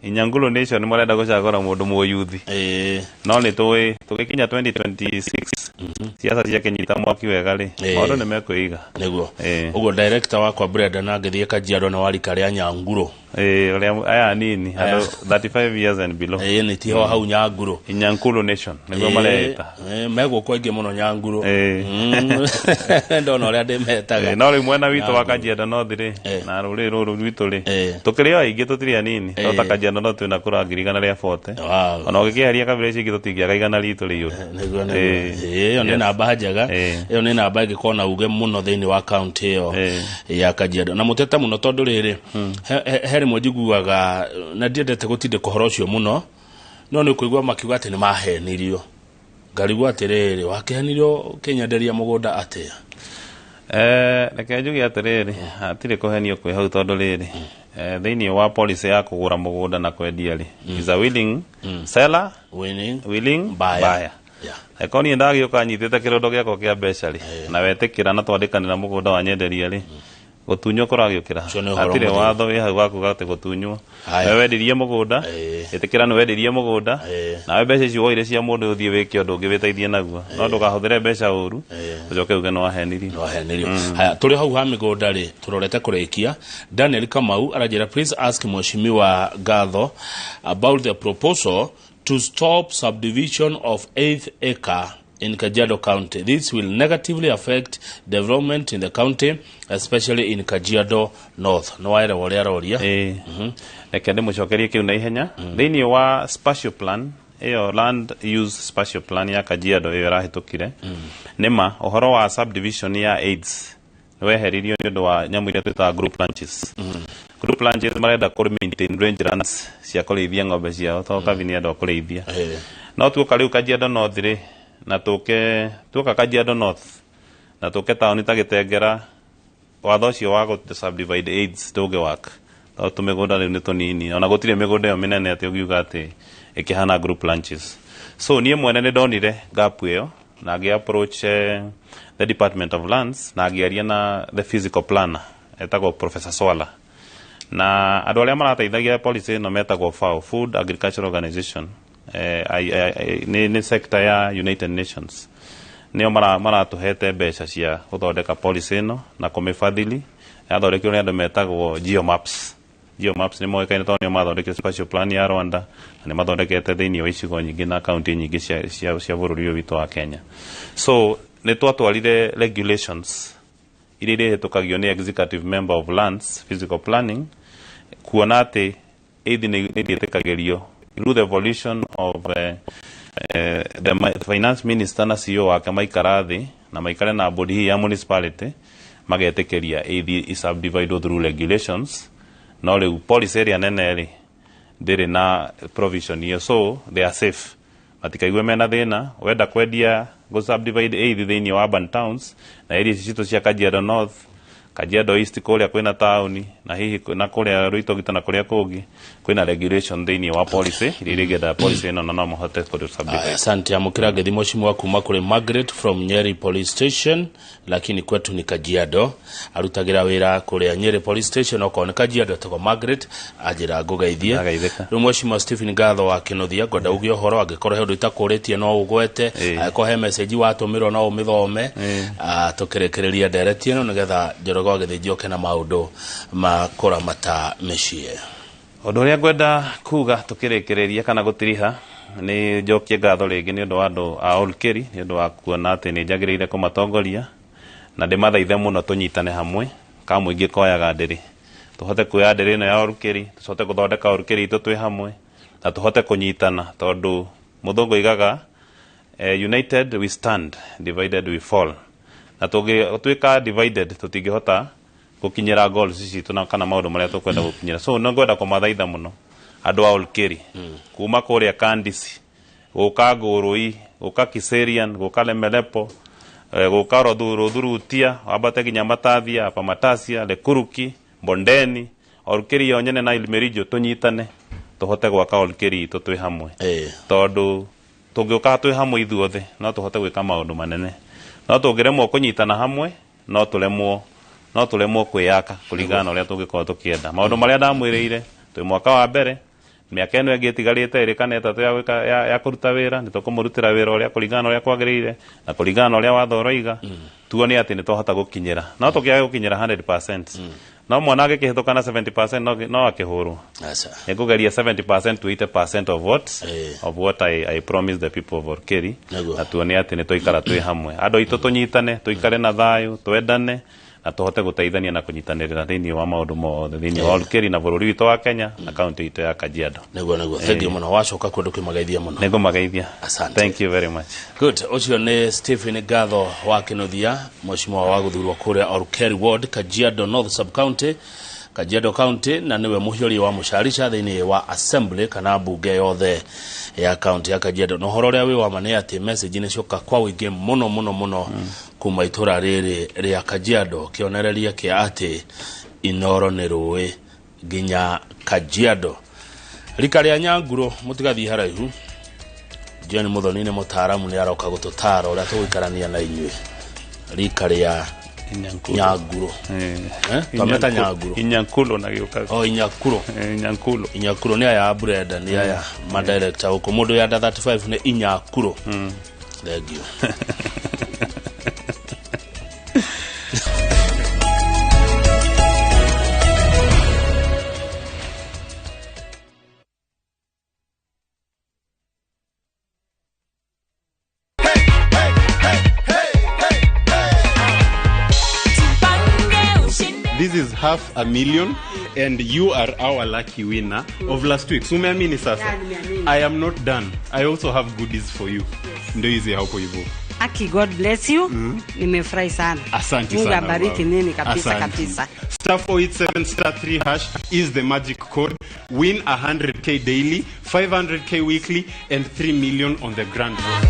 Nyangulo nation nĩ marenda gũcagũra mũndũ mũyuthi. No nĩ tũĩ tũgĩkinya 2026 siasa ciakĩnyita mwaki wega rĩ, maũndũ nĩ mekwĩiga. Nĩguo. Ũguo director wakwa Brenda na ngĩthiĩ Kajiado na wa rika rĩa Nyanguro. Ũrĩa aya nini andũ 35 years and below. Nĩ tiho hau Nyanguro. Nyangulo nation nĩguo mareita. Megũkũ aingĩ mũno Nyanguro. Ndona ũrĩa ndĩmetaga. No rĩu mwena witũ wa Kajiado North rĩ na rũrĩrĩ rũrũ rwitũ rĩ tũkĩrĩ o aingĩ, tũtirĩ anini, no ta Kajiado North twĩna kura 140,000. Ona ũgĩkĩeheria kabira icio ingĩ tũtingĩaga 100 ritũ rĩiyũru. Nĩguo. Ĩyo nĩ namba njega, ĩyo nĩ namba ĩngĩkorwo na uge mũno thĩinĩ wa county ĩyo ya Kajiado. Na mũtete mũno tondũ rĩrĩ he rĩmwe njiguaga na ndiendete gũtindĩka ũhoro ũcio mũno, no nĩ ũkũigua makiuga atĩ nĩ mahenirio. Ngarigwo atĩrĩrĩ, wakĩhenirio ũkĩnyenderia mũgũnda atĩa? Reke njuge atĩrĩrĩ, hatirĩ kũhenio kwĩ hau, tondũ rĩrĩ thĩinĩ wa policy ya kũgũra mũgũnda na kwendia rĩ, is a willing seller, willing buyer. Angĩkorwo niĩ ndagĩũka nyitĩte kĩrũndo gĩakwa kĩa mbeca rĩ, na wetĩkĩra na twandĩkanĩra mũgũnda wanyenderia rĩ, gũtunywo kũragĩũkĩra. Hatirĩ watho wĩ hau wa kuga atĩ gũtunywo. We wendirie mũgũnda, ĩtĩkĩra nĩ wendirie mũgũnda, nawe mbeca icio woire cia mũndũ ũthiĩ wĩke ũndũ ũngĩ wĩteithie naguo, no ndũkahũthĩre mbeca ũru ũcoke uge nĩ wahenirio. Haya, tũrĩ hau ha mĩgũnda rĩ, tũrorete kũrĩkia. Daniel Kamau aranjĩra, please ask Mheshimiwa Gatho about the proposal to stop subdivision of 8th acre in Kajiado County. This will negatively affect development in the county, especially in Kajiado North. No waere ũrĩa aroria. Reke ndĩmũcokerie kĩu na ihenya. Thĩinĩ wa spatial plan, ĩyo land use spatial plan ya Kajiado ĩyo ĩrahĩtũkire, nĩma ũhoro wa subdivision ya AIDS nĩ weheririo nĩ ũndũ wa nyamũ iria twĩtaga group ranches. Group ranches marenda kũ maintain rangelands cia kũrĩithia ng'ombe ciao, tondũ Kabi nĩ andũ a kũrĩithia. No tuoka rĩu Kajiado North rĩ, na tũke tuoka Kajiado North na tũke taũni ta Gĩtengera, watho ũcio wa gũ subdivide AIDS ndũngĩ work, Tondũ tũmĩgũnda rĩu nĩ tũnini, ona gũtirĩ mĩgũnda ĩyo mĩnene atĩ ũngiuga atĩ ĩkĩhana group ranches. So niĩ mwene nĩ ndonire gap ĩyo na ngĩ approach the Department of Lands na ngĩaria na the physical planner etagwo Professor Swala, na andũ arĩa marateithagia policy ĩno metagwo FAO, Food Agricultural Organization, nĩ sector ya United Nations, nĩo maratũhete mbeca cia gũthondeka policy ĩno na kũmĩbathili. Yathondekirwo nĩ andũ metagwo Geomaps. Geomaps nĩ moĩkaine tondũ nĩo mathondekire spatial plan ya Rwanda na nĩ mathondekete thĩinĩ wa icigo nyingĩ na kaunti nyingĩ cia bũrũri ũyũ witũ wa Kenya. So nĩ twatwarire regulations iria irĩhĩtũkagio nĩ executive member of lands physical planning, kuona atĩ ĩthi nĩ irĩtĩkagĩrio through the evolution of the finance minister na CEO wake maikara thĩ na maikare na bodi hii ya municipality magetĩkĩria ĩthi subdivide through regulations. No rĩu policy ĩrĩa nene rĩ ndĩrĩ na provision ĩyo, so they are safe, matikaigue mena thĩna. Wenda kwendia go subdivide ĩthi thĩinĩ wa urban towns na area ici citũ cia Kajiado North, Kajiado East, kũrĩa kwĩna taũni na hihi na kũrĩa Ruitogita na kũrĩa kũngĩ kwĩna regulation thĩinĩ wa policy iria irĩgenda policy ĩno na no mahote kũ subdivide. Asante. Amũkĩra ngeithi mheshimiwa kuma kũrĩ Margaret from Nyeri Police Station, lakini kwetu ni Kajiado. Arutagĩra wĩra kũrĩa Nyeri Police Station, okorwo nĩ Kajiado etagwo Margaret, anjĩra ngũgeithie. Ndageithĩka. Rĩu mheshimiwa Stephen Gatho wa Kĩnuthia, ngwenda uge ũhoro, angĩkorwo he ũndũ itakũrĩtie no ũgwete, angĩkorwo he message watũmĩrwo no ũmĩthome, tũkĩrĩkĩrĩria ndereti ĩno nĩgetha Njoroge wa Gĩthĩnji oke na maũndũ ma kũramata mĩciĩ. Ũndũ ũrĩa ngwenda kuga tũkĩrĩkĩrĩria kana gũtiriha nĩ njokie ngatho rĩngĩ nĩ ũndũ wa andũ a Olkeri nĩ ũndũ wa kuona atĩ nĩ njagĩrĩire kũmatongoria, na ndĩmathaithe mũno tũnyitane hamwe ka mũingĩ koyaga ndĩrĩ, tũhote kuoya ndĩrĩ ĩno ya Olkeri, tũcote gũthondeka Olkeri itũ twĩ hamwe na tũhote kũnyitana, tondũ mũthũngũ oigaga united we stand, divided we fall. Na tũngĩtuĩka divided tũtingĩhota gũkinyĩra goals citũ na kana maũndũ marĩa tũkwenda gũkinyĩra. So no ngwenda kũmathaitha mũno andũ a Olkeri kuma kũrĩa Kandisi gũka Ngũrũi, gũka Kiserian, gũka Lemelepo, gũka Rothurutia, wambate nginya Matathia, Upper Matasia, Lekuruki, Bondeni, Olkeri yo nyene na Ilmerijo, tũnyitane tũhote gwaka Olkeri itũ twĩ hamwe, tondũ tũngĩũka twĩ hamwe ithuothe no tũhote gwĩka maũndũ manene, no tũngĩremwo kũnyitana hamwe no tũremwo kwĩyaka kũringana na ũrĩa tũngĩkorwo tũkĩenda. Maũndũ marĩa ndamwĩrĩire twĩ mwaka wa mbere, mĩaka ĩno ĩngĩ ĩtigarĩte ĩrĩ kana ĩtatũ ya kũruta wĩra, nĩ tũkũmũrutĩra wĩra ũrĩa kũringana na ũrĩa kwagĩrĩire na kũringana na ũrĩa watho ũroiga, tuone atĩ nĩ twahota gũkinyĩra. No tũkĩage gũkinyĩra 100%, no mwana angĩkĩhĩtũka na 70% no akĩhũrwo. Nĩngũgeria 70% to 80% of what I promise the people of Olkeri, na tuone atĩ nĩ twaikara twĩ hamwe, andũ aitũ tũnyitane, tũikare na thayũ, twendane na tũhote gũteithania na kũnyitanĩrĩra thĩinĩ wa maũndũ mothe thĩinĩ wa Olkeri na bũrũri witũ wa Kenya na kaunti itũ ya Kajiado. Nĩguo. Thank you mũno, wacoka kũndũ kĩmageithia mũno. Nĩngũmageithia. Asante. Thank you very much. Good. Ũcio nĩ Stephen Gatho wa Kĩnuthia, mheshimiwa wa gũthurwo kũrĩa Olkeri Ward, Kajiado North Sub County, Kajiado County, na nĩwe mũhiũria wa mũcarica thĩinĩ wa assembly kana mbunge yothe ya county ya Kajiado. Na ũhoro ũrĩa wĩ wa ma nĩ atĩ message nĩ cioka kwa ũingĩ mũno mũno mũno kuma itũra rĩrĩ rĩa Kajiado, kĩonereria kĩa atĩ Inoro nĩ rũĩ nginya Kajiado. Rika rĩa Nyanguro mũtigathiĩ haraihu, John Muthoni nĩ mũtaaramu, nĩ aroka gũtũtaara ũrĩa tũgũikarania na inyuĩ. Rika rĩa Nyanguro. Twameta Nyanguro. Inyankulo na gĩũka. Oh, Inyakulo. Inyankulo. Inyakulo nĩ aya Brenda, nĩ aya ma director gũkũ. Mũndũ ya under 35 nĩ Inyakulo. Thank you. This is 500,000 and you are our lucky winner of last week. So umeamini sasa? I am not done. I also have goodies for you. Yes. Ndio hizi hapo hivyo. Aki, God bless you. Nimefurahi sana. Asante Mungu sana. abariki nini kabisa. Asante. Kabisa. Star 487 star 3 hash is the magic code. Win 100K daily, 500K weekly and 3 million on the grand road.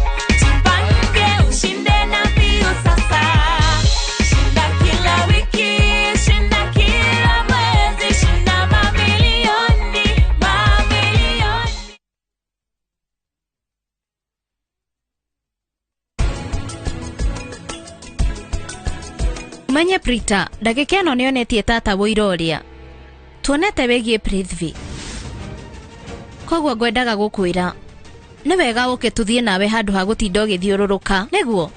Menye Prita, ndagĩka ĩno nĩonetie tata wũira ũrĩa tuonete wĩgiĩ Prithvi. Koguo ngwendaga gũkwĩra nĩ wega ũke tũthiĩ nawe handũ ha gũtinda ũgĩthiũrũrũka, nĩguo?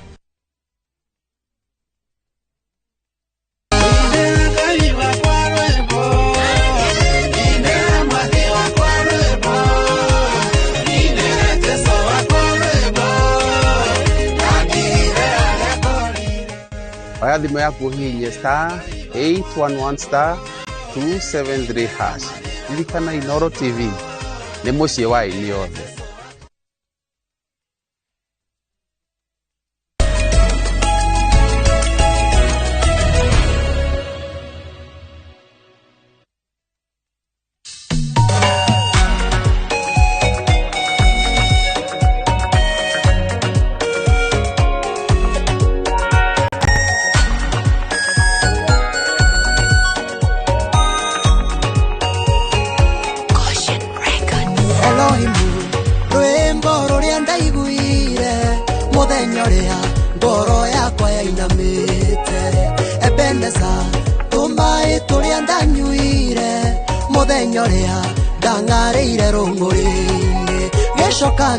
Oya thimũ yaku ũhihinye star 811 star 273 hash. Ririkana Inooro TV nĩ mũciĩ wa aini othe.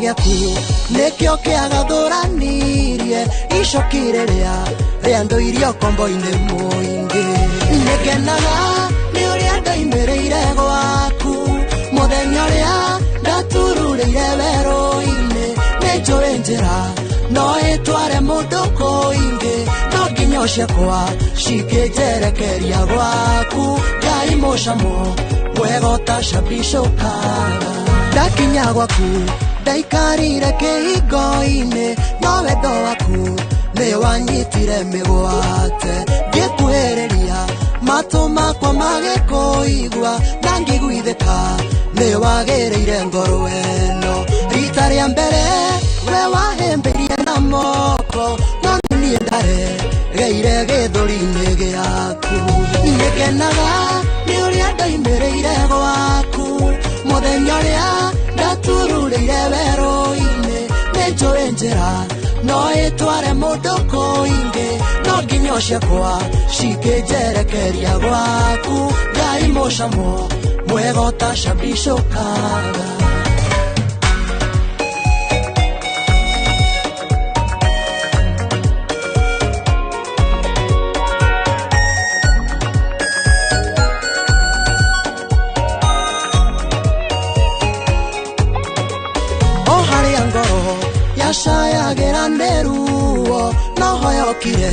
Gĩaku nĩkĩo kĩagathũranirie icoki rĩrĩa rĩandũirio kombo-inĩ mũingĩ. Nĩngenaga nĩ ũrĩa ndoimĩrĩire gwaku mũthenya ũrĩa ndatururĩire werũ-inĩ. Nĩnjũĩ njĩra no ĩtware mũndũ kũingĩ, no nginya ciakwa cikĩnjerekeria gwaku. Ngai mũcamo mwega ũtacabicũkaga. Ndakinya gwaku ndaikarire kĩhingo-inĩ, no wendo waku nĩ wanyitire mĩgwate. Ngĩkuhĩrĩria matũ makwa magĩkũigua, na ngĩiguithĩka nĩ wagĩrĩire ngoro ĩno. Rita rĩa mbere we wahĩmbĩirie na moko, no niĩ ndaregeire gĩthũri-inĩ gĩaku. Nĩngenaga nĩ ũrĩa ndoimĩrĩire gwaku mũthenya ũrĩa ndatururĩire werũ-inĩ. Nĩnjũĩ njĩra no ĩtware mũndũ kũingĩ, no nginya ciakwa cikĩnjerekeria gwaku. Ngai mũcamo mwega ũtacabicũkaga. Yacayagĩra nĩ ruo, no hoyokire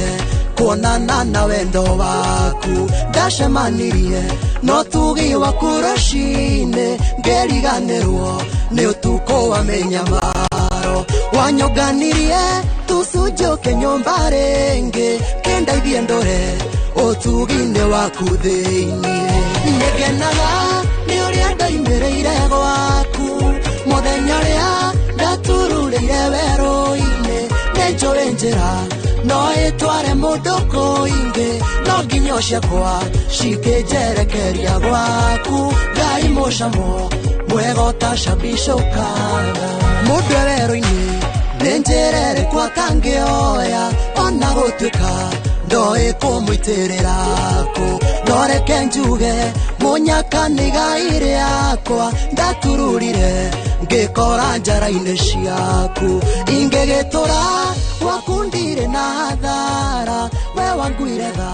kuonana na wendo waku. Ndacemanirie no tugi waku rũcinĩ, ngĩriganĩrwo nĩ ũtukũ wa mĩnyamaro. Wanyũnganirie tũcunjũke nyũmba rĩngĩ, kĩndeithie ndũre ũtugi-inĩ waku thĩinĩ. Nĩngenaga nĩ ũrĩa ndoimĩrĩire gwaku mũthenya ũrĩa ndatururĩire werũ-inĩ. Nĩnjũĩ njĩra no ĩtware mũndũ kũingĩ, no nginya ciakwa cikĩnjerekeria gwaku. Ngai mũcamo mwega ũtacabicũkaga. Mũndũ e werũ-inĩ nĩ njĩra ĩrĩkũ atangĩoya, ona gũtuĩka ndoĩ kũmũitĩrĩra kũ. No reke njuge mũnyaka nĩ igai rĩakwa, ndatururire ngĩkora njara-inĩ ciaku. Ingĩgĩtũra gwaku ndirĩ na hathara, we wanguire tha.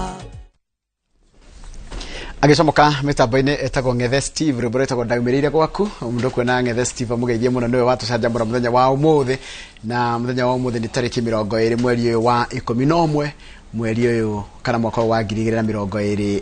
Agĩcomoka mĩtambo-inĩ etagwo Ng'ethe Steve, rwĩmbo rwĩtagwo ndaumĩrĩire gwaku. Mũndũ kuona Ng'ethe Steve amũgeithie mũno, nĩwe watũcanjamũra mũthenya wa ũmũthĩ. Na mũthenya wa ũmũthĩ nĩ tarĩki 20 mweri ũyũ wa 11 mweri ũyũ kana mwaka wa 2023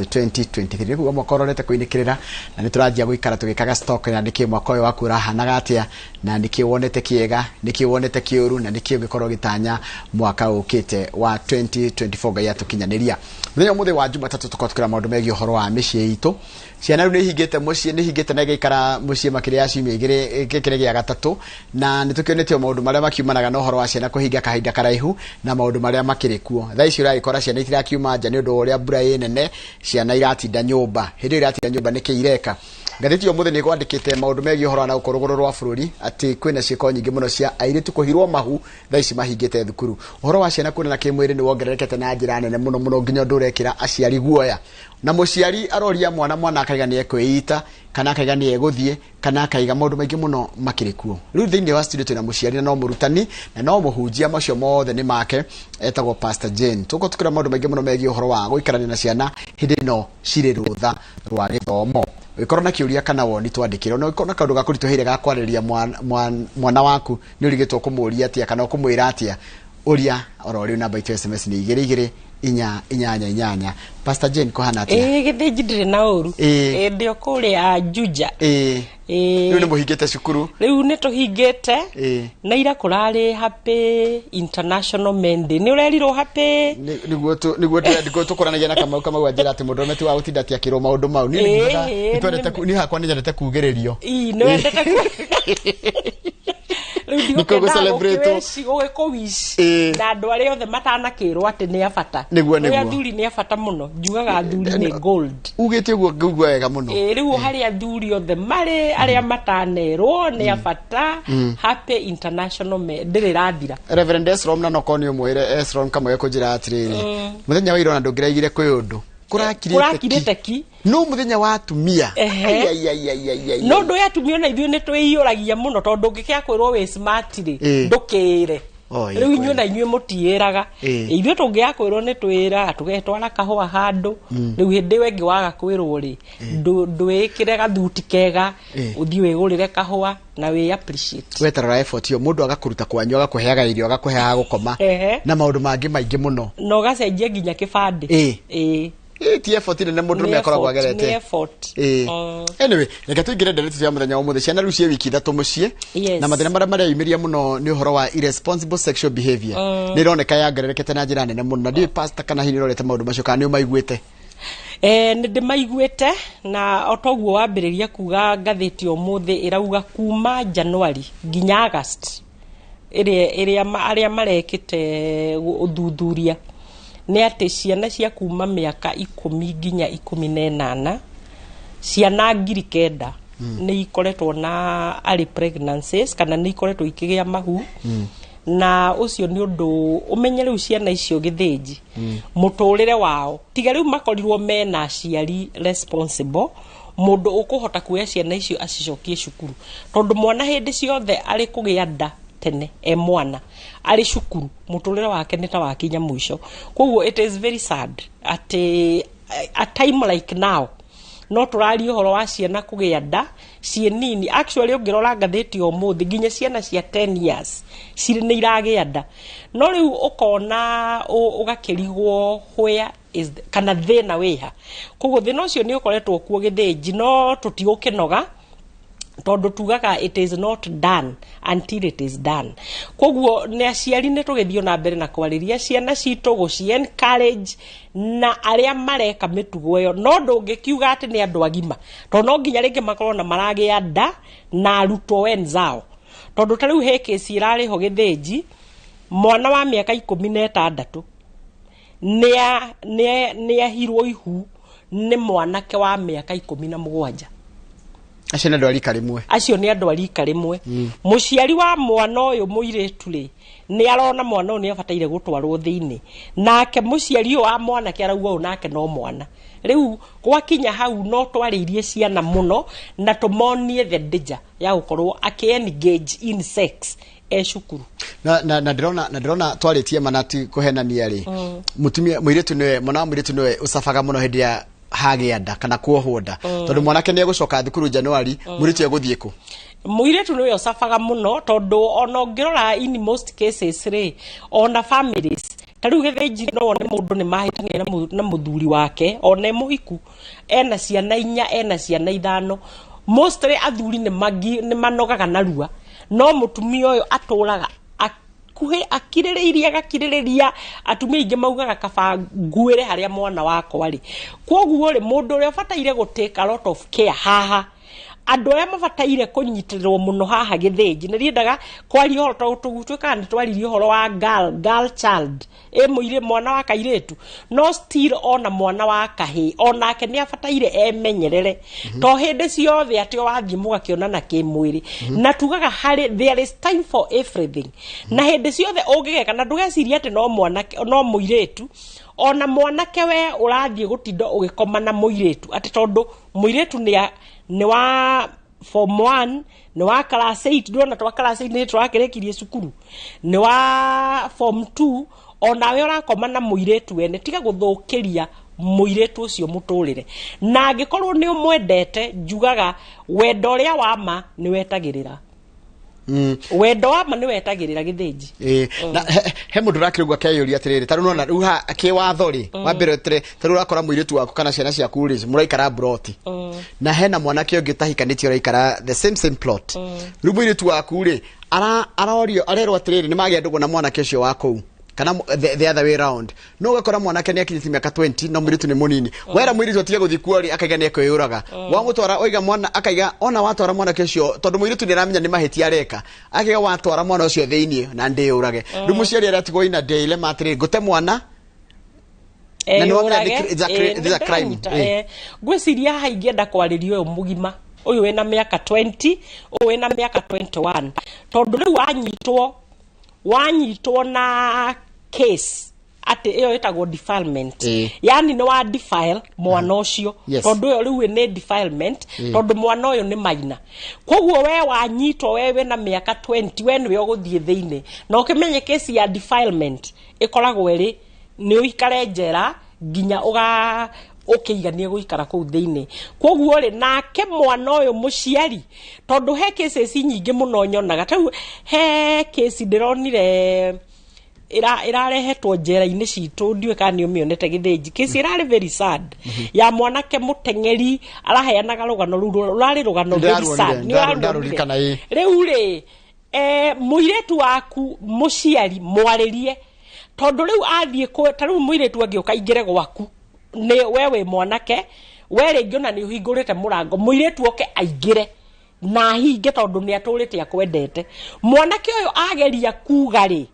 2023. Nĩguo mwaka ũrorete kũinĩkĩrĩra, na nĩtũranjia gũikara tũgĩkaga stock na nĩkĩ mwaka ũyũ waku ũrahanaga atĩa, na nĩkĩ wonete kĩega, nĩkĩ wonete kĩũru, na nĩkĩ ũngĩkorwo ũgĩtanya mwaka ũkĩte wa 2024 Ngai atũkinyanĩria. Mũthenya ũmũthĩ wa Jumatatũ tũkorwo tũkĩra maũndũ megiĩ ũhoro wa mĩciĩ itũ. Ciana rĩu nĩ ihingĩte mũciĩ, nĩ ihingĩte na igaikara mũciĩ makĩria ya ciumia igĩrĩ gĩkĩrĩ gĩa gatatũ, na nĩ tũkĩonetio maũndũ marĩa makiumanaga na ũhoro wa ciana kũhinga kahinda karaihu na maũndũ marĩa makĩrĩ kuo. Thaa ici ũragĩkora ciana itirakiuma nja nĩ ũndũ wa ũrĩa mbura ĩ nene, ciana iratinda nyũmba. Hĩndĩ ĩyo iratinda nyũmba nĩkĩ ireka? Ngathĩti ya ũmũthĩ nĩ ĩkwandĩkĩte maũndũ megiĩ ũhoro wa na gũkũ rũgũrũ rwa bũrũri atĩ kwĩna ciĩko nyingĩ mũno cia airĩtu kũhirwo mahu thaa ici mahingĩte thukuru. Ũhoro wa ciana kuonana kĩmwĩrĩ nĩ wongererekete na njĩra nene mũno mũno nginya ũndũ ũrekĩra aciari guoya. Na mũciari aroria mwana, mwana akaiga nĩ ekwĩita kana akaiga nĩ egũthiĩ kana akaiga maũndũ maingĩ mũno makĩrĩ kuo. Rĩu thĩinĩ wa studio twĩna mũciari na no mũrutani na no mũhunjia, macio mothe nĩ make, etagwo Pastor Jane. Tũgũkorwo tũkĩra maũndũ maingĩ mũno megiĩ ũhoro wa gũikarania na ciana hĩndĩ ĩno cirĩ rũtha rwa gĩthomo. Ũngĩkorwo na kĩũria kana woni twandĩkĩre, ona ũngĩkorwo na kaũndũ gakũritũhĩire ga kwarĩria mwana waku nĩ ũrigĩtwo kũmũria atĩa kana ũkũmwĩra atĩa, ũria oro rĩu. Namba itũ ya SMS nĩ 22488. Pastor Jane, kũhana atĩa? Ĩĩ, Gĩthĩnji, ndĩrĩ na ũru. Ĩĩ. Ĩĩ, ndĩ o kũrĩa Juja. Ĩĩ. Ĩĩ. Rĩu nĩ mũhingĩte cukuru? Rĩu nĩ tũhingĩte. Ĩĩ. Na ira kũrarĩ Happy International Men Day, nĩ ũrerirwo happy. Nĩguo tũkũranagia na Kamau. Kamau anjĩra atĩ mũndũrũme ti wa gũtinda atĩ akĩrwo maũndũ mau. Niĩ niĩ hakwa nĩ nyendete kugĩrĩrio. Ii, nĩ wendete rĩu. Nĩkuo gũ-celebrate. Gũgĩkũ-wish Ĩĩ. na andũ arĩa othe matanakĩrwo atĩ nĩ a bata. Nĩguo, Nĩ nĩguo. athuri nĩ a bata mũno, njugaga athuri nĩ gold. Ugĩte ũguo ngũigua wega mũno. Ĩĩ, rĩu harĩ athuri othe marĩ arĩa matanerwo nĩ a bata. Happy International Men ndĩrĩ rathira. Reverend Esrom, na nokorwo nĩ ũmwĩre Esrom kamwe kũnjĩra atĩrĩrĩ, mũthenya wa irona ndũngĩraigire kwĩ ũndũ kũrakirĩte. Kũrakirĩte ki. No mũthenya wa atumia. Ehe. Ai, ai, ai, ai, ai, ai. No ndå atumia ona ithuĩ nĩ twĩiyũragia mũno, tondũ ũngĩkĩa kwĩrwo wĩ smart rĩ, ndũkĩĩre. Oh, ĩĩ, Rĩu inyuĩ na inyuĩ mũtiĩraga. Ĩĩ. Ithuĩ tũngĩaga kwĩrwo nĩ twĩraga tũgetwara kahũa handũ. Rĩu hĩndĩ ĩyo ĩngĩ waga kwĩrwo rĩ, ndwĩkĩre gathuti kega, ũthiĩ wĩgũrĩre kahũa na wĩ appreciate. Wetarora effort ĩyo, mũndũ agakũruta kwanyu, agakũheaga irio, agakũheaga gũkoma na maũndũ mangĩ maingĩ mũno. Na ũgacenjia nginya kĩbandĩ. Ĩĩ. Ĩĩ. Ĩĩ, ti effort nene mũndũ Nĩ rũme akoragwo effort, agerete. nĩ effort. Ĩĩ. Anyway, reke tũingĩre ndeereti ya mũthenya wa ũmũthĩ. Ciana rĩu ciĩ wiki 3 mũciĩ. Na mathĩna marĩa mareyumĩria mũno nĩ ũhoro wa irresponsible sexual behavior. Nĩ ĩroneka yongererekete na njĩra nene mũno, na ndiũĩ, pastor, kana hihi nĩ ũrorete maũndũ macio kana nĩ ũmaiguĩte. Nĩ ndĩmaiguĩte, na o toguo wambĩrĩria kuga, ngathĩti ũmũthĩ ĩrauga kuma January nginya August ĩrĩa arĩa marekĩte ũthuthuria nĩ atĩ ciana cia kuma mĩaka 10 nginya 18, ciana 9,000 nĩ ikoretwo na early pregnancies kana nĩ ikoretwo ikĩgĩa mahu. Na ũcio nĩ ũndũ ũmenye rĩu ciana icio, Gĩthĩnji, mũtũrĩre wao tiga rĩu makorirwo mena aciari responsible, mũndũ ũkũhota kuoya ciana icio acicokie cukuru, tondũ mwana hĩndĩ ciothe arĩ kũgĩa nda tene e mwana arĩ cukuru, mũtũrĩre wake nĩ ta wakinya mũico. Koguo it is very sad atĩ a time like now no tũraria ũhoro wa ciana kũgĩa nda ciĩ nini. Actually, ũngĩrora ngathĩti ya ũmũthĩ, nginya ciana cia 10 years cirĩ nĩ iragĩa nda. No rĩu ũkona ũgakĩrigwo where is kana thĩna wĩha. Koguo thĩna ũcio nĩ ũkoretwo kuo, Gĩthĩnji, no tũtigũkĩnoga tondũ tugaga it is not done until it is done. Koguo nĩ aciari nĩ tũgĩthiĩ na mbere na kwarĩria ciana citũ, gũci encourage na arĩa mareka mĩtugo ĩyo. No ndũngĩkiuga atĩ nĩ andũ agima, tondũ no nginya rĩngĩ makorwo na maragĩa nda na arutwo wenzao, tondũ ta rĩu he kĩci ĩrarĩ ho, Gĩthĩnji, mwana wa mĩaka 16 nĩ ahirwo ihu nĩ mwanake wa mĩaka 17. Acio nĩ andũ a rika rĩmwe. Acio nĩ andũ a rika rĩmwe. Mũciari wa mwana ũyũ mũirĩtu rĩ, nĩ arona mwana ũyũ nĩ abataire gũtwarwo thĩinĩ, nake mũciari ũyũ wa mwanake arauga ũyũ nake no mwana. Rĩu gwakinya hau no twarĩirie ciana mũno na tũmonie the danger ya gũkorwo akĩ engage in sex e cukuru. Na ndĩrona twarĩtie mana ti kũhenania rĩ, mũtumia mũirĩtu nĩwe, mwana wa mũirĩtu nĩwe ũcabaga mũno hĩndĩ ya hagĩa nda kana kuohwo nda, tondũ mwanake nĩ egũcoka thukuru Januari, mũirĩtu egũthiĩ kũ? Mũirĩtu nĩwe ũcabaga mũno, tondũ ona ũngĩrora in most cases rĩ, ona families ta rĩu, Gĩthĩnji, no wone mũndũ nĩ mahĩtania na mũthuri wake, ona e mũhiku, ena ciana 4, ena ciana 5. Mostly athuri nĩ manogaga narua, no mũtumia ũyũ atũraga akuhĩ akirĩrĩirie, agakirĩrĩria. Atumia aingĩ maugaga kaba nguĩre harĩa mwana wakwa rĩ. Koguo rĩ, mũndũ ũrĩa ũbataire gũ take a lot of care haha Andũ arĩa mabataire kũnyitĩrĩrwo mũno haha Gĩthĩnji, nĩ ndiendaga kwaria ũhoro tondũ tũgũtuĩkaga nĩ twaririe ũhoro wa girl child, ĩ mũirĩ mwana wa kairĩtu, no still ona mwana wa kahĩĩ onake nĩ abataire emenyerere, to hĩndĩ ciothe atĩ o wathiĩ mũgakĩonana kĩmwĩrĩ. Na tugaga harĩ there is time for everything, na hĩndĩ ciothe ũngĩgeka, na ndũgecirie atĩ no mwanake no mũirĩtu, ona mwanake we ũrathiĩ gũtinda ũgĩkoma na mũirĩtu atĩ tondũ mũirĩtu nĩ wa form 1, nĩ wa class 8, ndĩrona twa class 8 nĩ tũrakĩrĩkirie cukuru, nĩ wa form 2, onawe ũrakoma na mũirĩtu wene, tiga gũthũkĩria mũirĩtu ũcio mũtũrĩre. Na angĩkorwo nĩ ũmwendete, njugaga wendo ũrĩa wa ma nĩ wetagĩrĩra. Wendo wa ma nĩ wetagĩrĩra, Gĩthĩnji. Ĩĩ, na he mũndũ ũrakĩrũgwa akeyũria atĩrĩrĩ, ta rĩu nona rĩu ha kĩwatho rĩ, wa mbere atĩrĩ, ta rĩu ũrakora mũirĩtu waku kana ciana ciaku rĩ, mũraikara mburoti, na hena mwanake ũngĩ ũtahikanĩtie ũraikara the same plot. Rĩu mũirĩtu waku rĩ, arorio, arerwo atĩrĩrĩ, nĩ magĩa ndũgũ na mwanake ũcio wa kũu, kana the other way round, no ũgakora mwanake nĩ akinyĩtie mĩaka 20 no mũirĩtu nĩ mũnini. Wera mũirĩtu atige gũthiĩ kuo rĩ, akaiga nĩ ekwĩyũraga. Wamũtwara, oiga mwana, akaiga ona watwara mwanake ũcio, tondũ mũirĩtu nĩ aramenya nĩ mahĩtia areka, akaiga watwara mwana ũcio thĩiniĩ na ndĩyũrage. Rĩu mũciari aratigwo ina dilemma atĩrĩrĩ, ngũte mwana na nĩ wamenya it's a crime. Ngwĩciria haha ingĩenda kwarĩria ũyũ mũgima ũyũ wĩna mĩaka 20, ũyũ wĩna mĩaka 21, tondũ rĩu wanyitwo na case atĩ ĩyo ĩtagwo defilement, yani nĩ wa defile mwana ũcio. Tondũ ĩyo rĩu nĩ defilement, tondũ mwana ũyũ nĩ maina. Koguo we wanyitwo, we wĩna mĩaka 20, we nĩwe ũgũthiĩ thĩinĩ, na ũkĩmenye kesi ya defilement ĩkoragwo ĩrĩ nĩ ũikare njera nginya ũga ũkĩiganie gũikara kũu thĩinĩ. Koguo rĩ, nake mwana ũyũ mũciari, tondũ he cases nyingĩ mũno nyonaga, ta rĩu he case ndĩronire ĩrarehetwo njera-inĩ citũ, ndiũĩ kana nĩ ũmĩonete, Gĩthĩnji, kesi ĩrarĩ very sad ya mwanake mũteng'eri araheanaga rũgano rũu, rũrarĩ rũgano very sad. Nĩ ũraruonire? Ndarũririkana, ĩĩ. Rĩu rĩ, mũirĩtu waku, mũciari mwarĩrie, tondũ rĩu athiĩ ta rĩu mũirĩtu angĩũka aingĩre gwaku, nĩ we wĩ mwanake, we rĩngĩ ona nĩ ũhingũrĩte mũrango, mũirĩtu oke aingĩre na ahinge, tondũ nĩ atũrĩte akwendete. Mwanake ũyũ ageria kuga rĩ,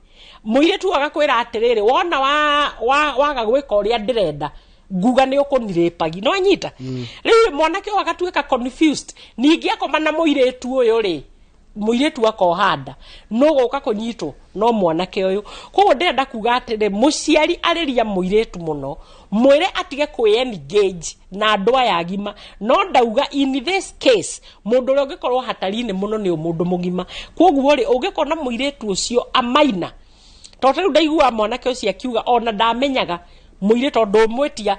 mũirĩtu agakwĩra atĩrĩrĩ, wona waga gwĩka ũrĩa ndĩrenda, nguga nĩ ũkũnirĩpagi. No anyita rĩu mwanake ũyũ agatuĩka confused. Ningĩ akoma na mũirĩtu ũyũ rĩ, mũirĩtu akoha nda, no gũka kũnyitwo no mwanake ũyũ. Koguo ndĩrenda kuga atĩrĩ, mũciari arĩria mũirĩtu mũno, mwĩre atige kwĩ engage na andũ aya agima. No ndauga in this case mũndũ ũrĩa ũngĩkorwo hatari-inĩ mũno nĩ mũndũ mũgima. Koguo rĩ, ũngĩkona mũirĩtu ũcio amaina, tondũ rĩu ndaiguaga mwanake ũcio akiuga ona ndamenyaga mũirĩtu, tondũ ũmwĩtia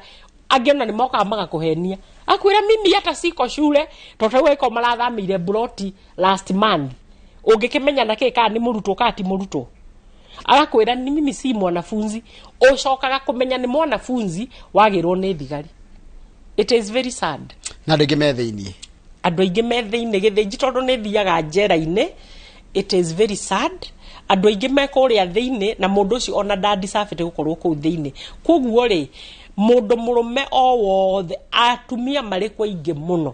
angĩ ona nĩ mokaga magakũhenia, akwĩra mimi hata siko shule, tondũ rĩu angĩkorwo marathamĩire mburoti last month, ũngĩkĩmenya na kĩ kana nĩ mũrutwo kana ti mũrutwo, agakwĩra ni mimi si mwanafunzi. Ũcokaga kũmenya nĩ mwanafunzi wagĩrwo nĩ thigari. It is very sad. Na andũ aingĩ me thĩiniĩ. Andũ aingĩ me thĩinĩ, Gĩthĩnji, tondũ nĩ thiaga njera-inĩ. It is very sad, andũ aingĩ me kũrĩa thĩinĩ, na mũndũ ũcio ona ndandicabĩte gũkorwo kũu thĩinĩ. Koguo rĩ, mũndũ mũrũme o wothe, atumia marĩ kuo aingĩ mũno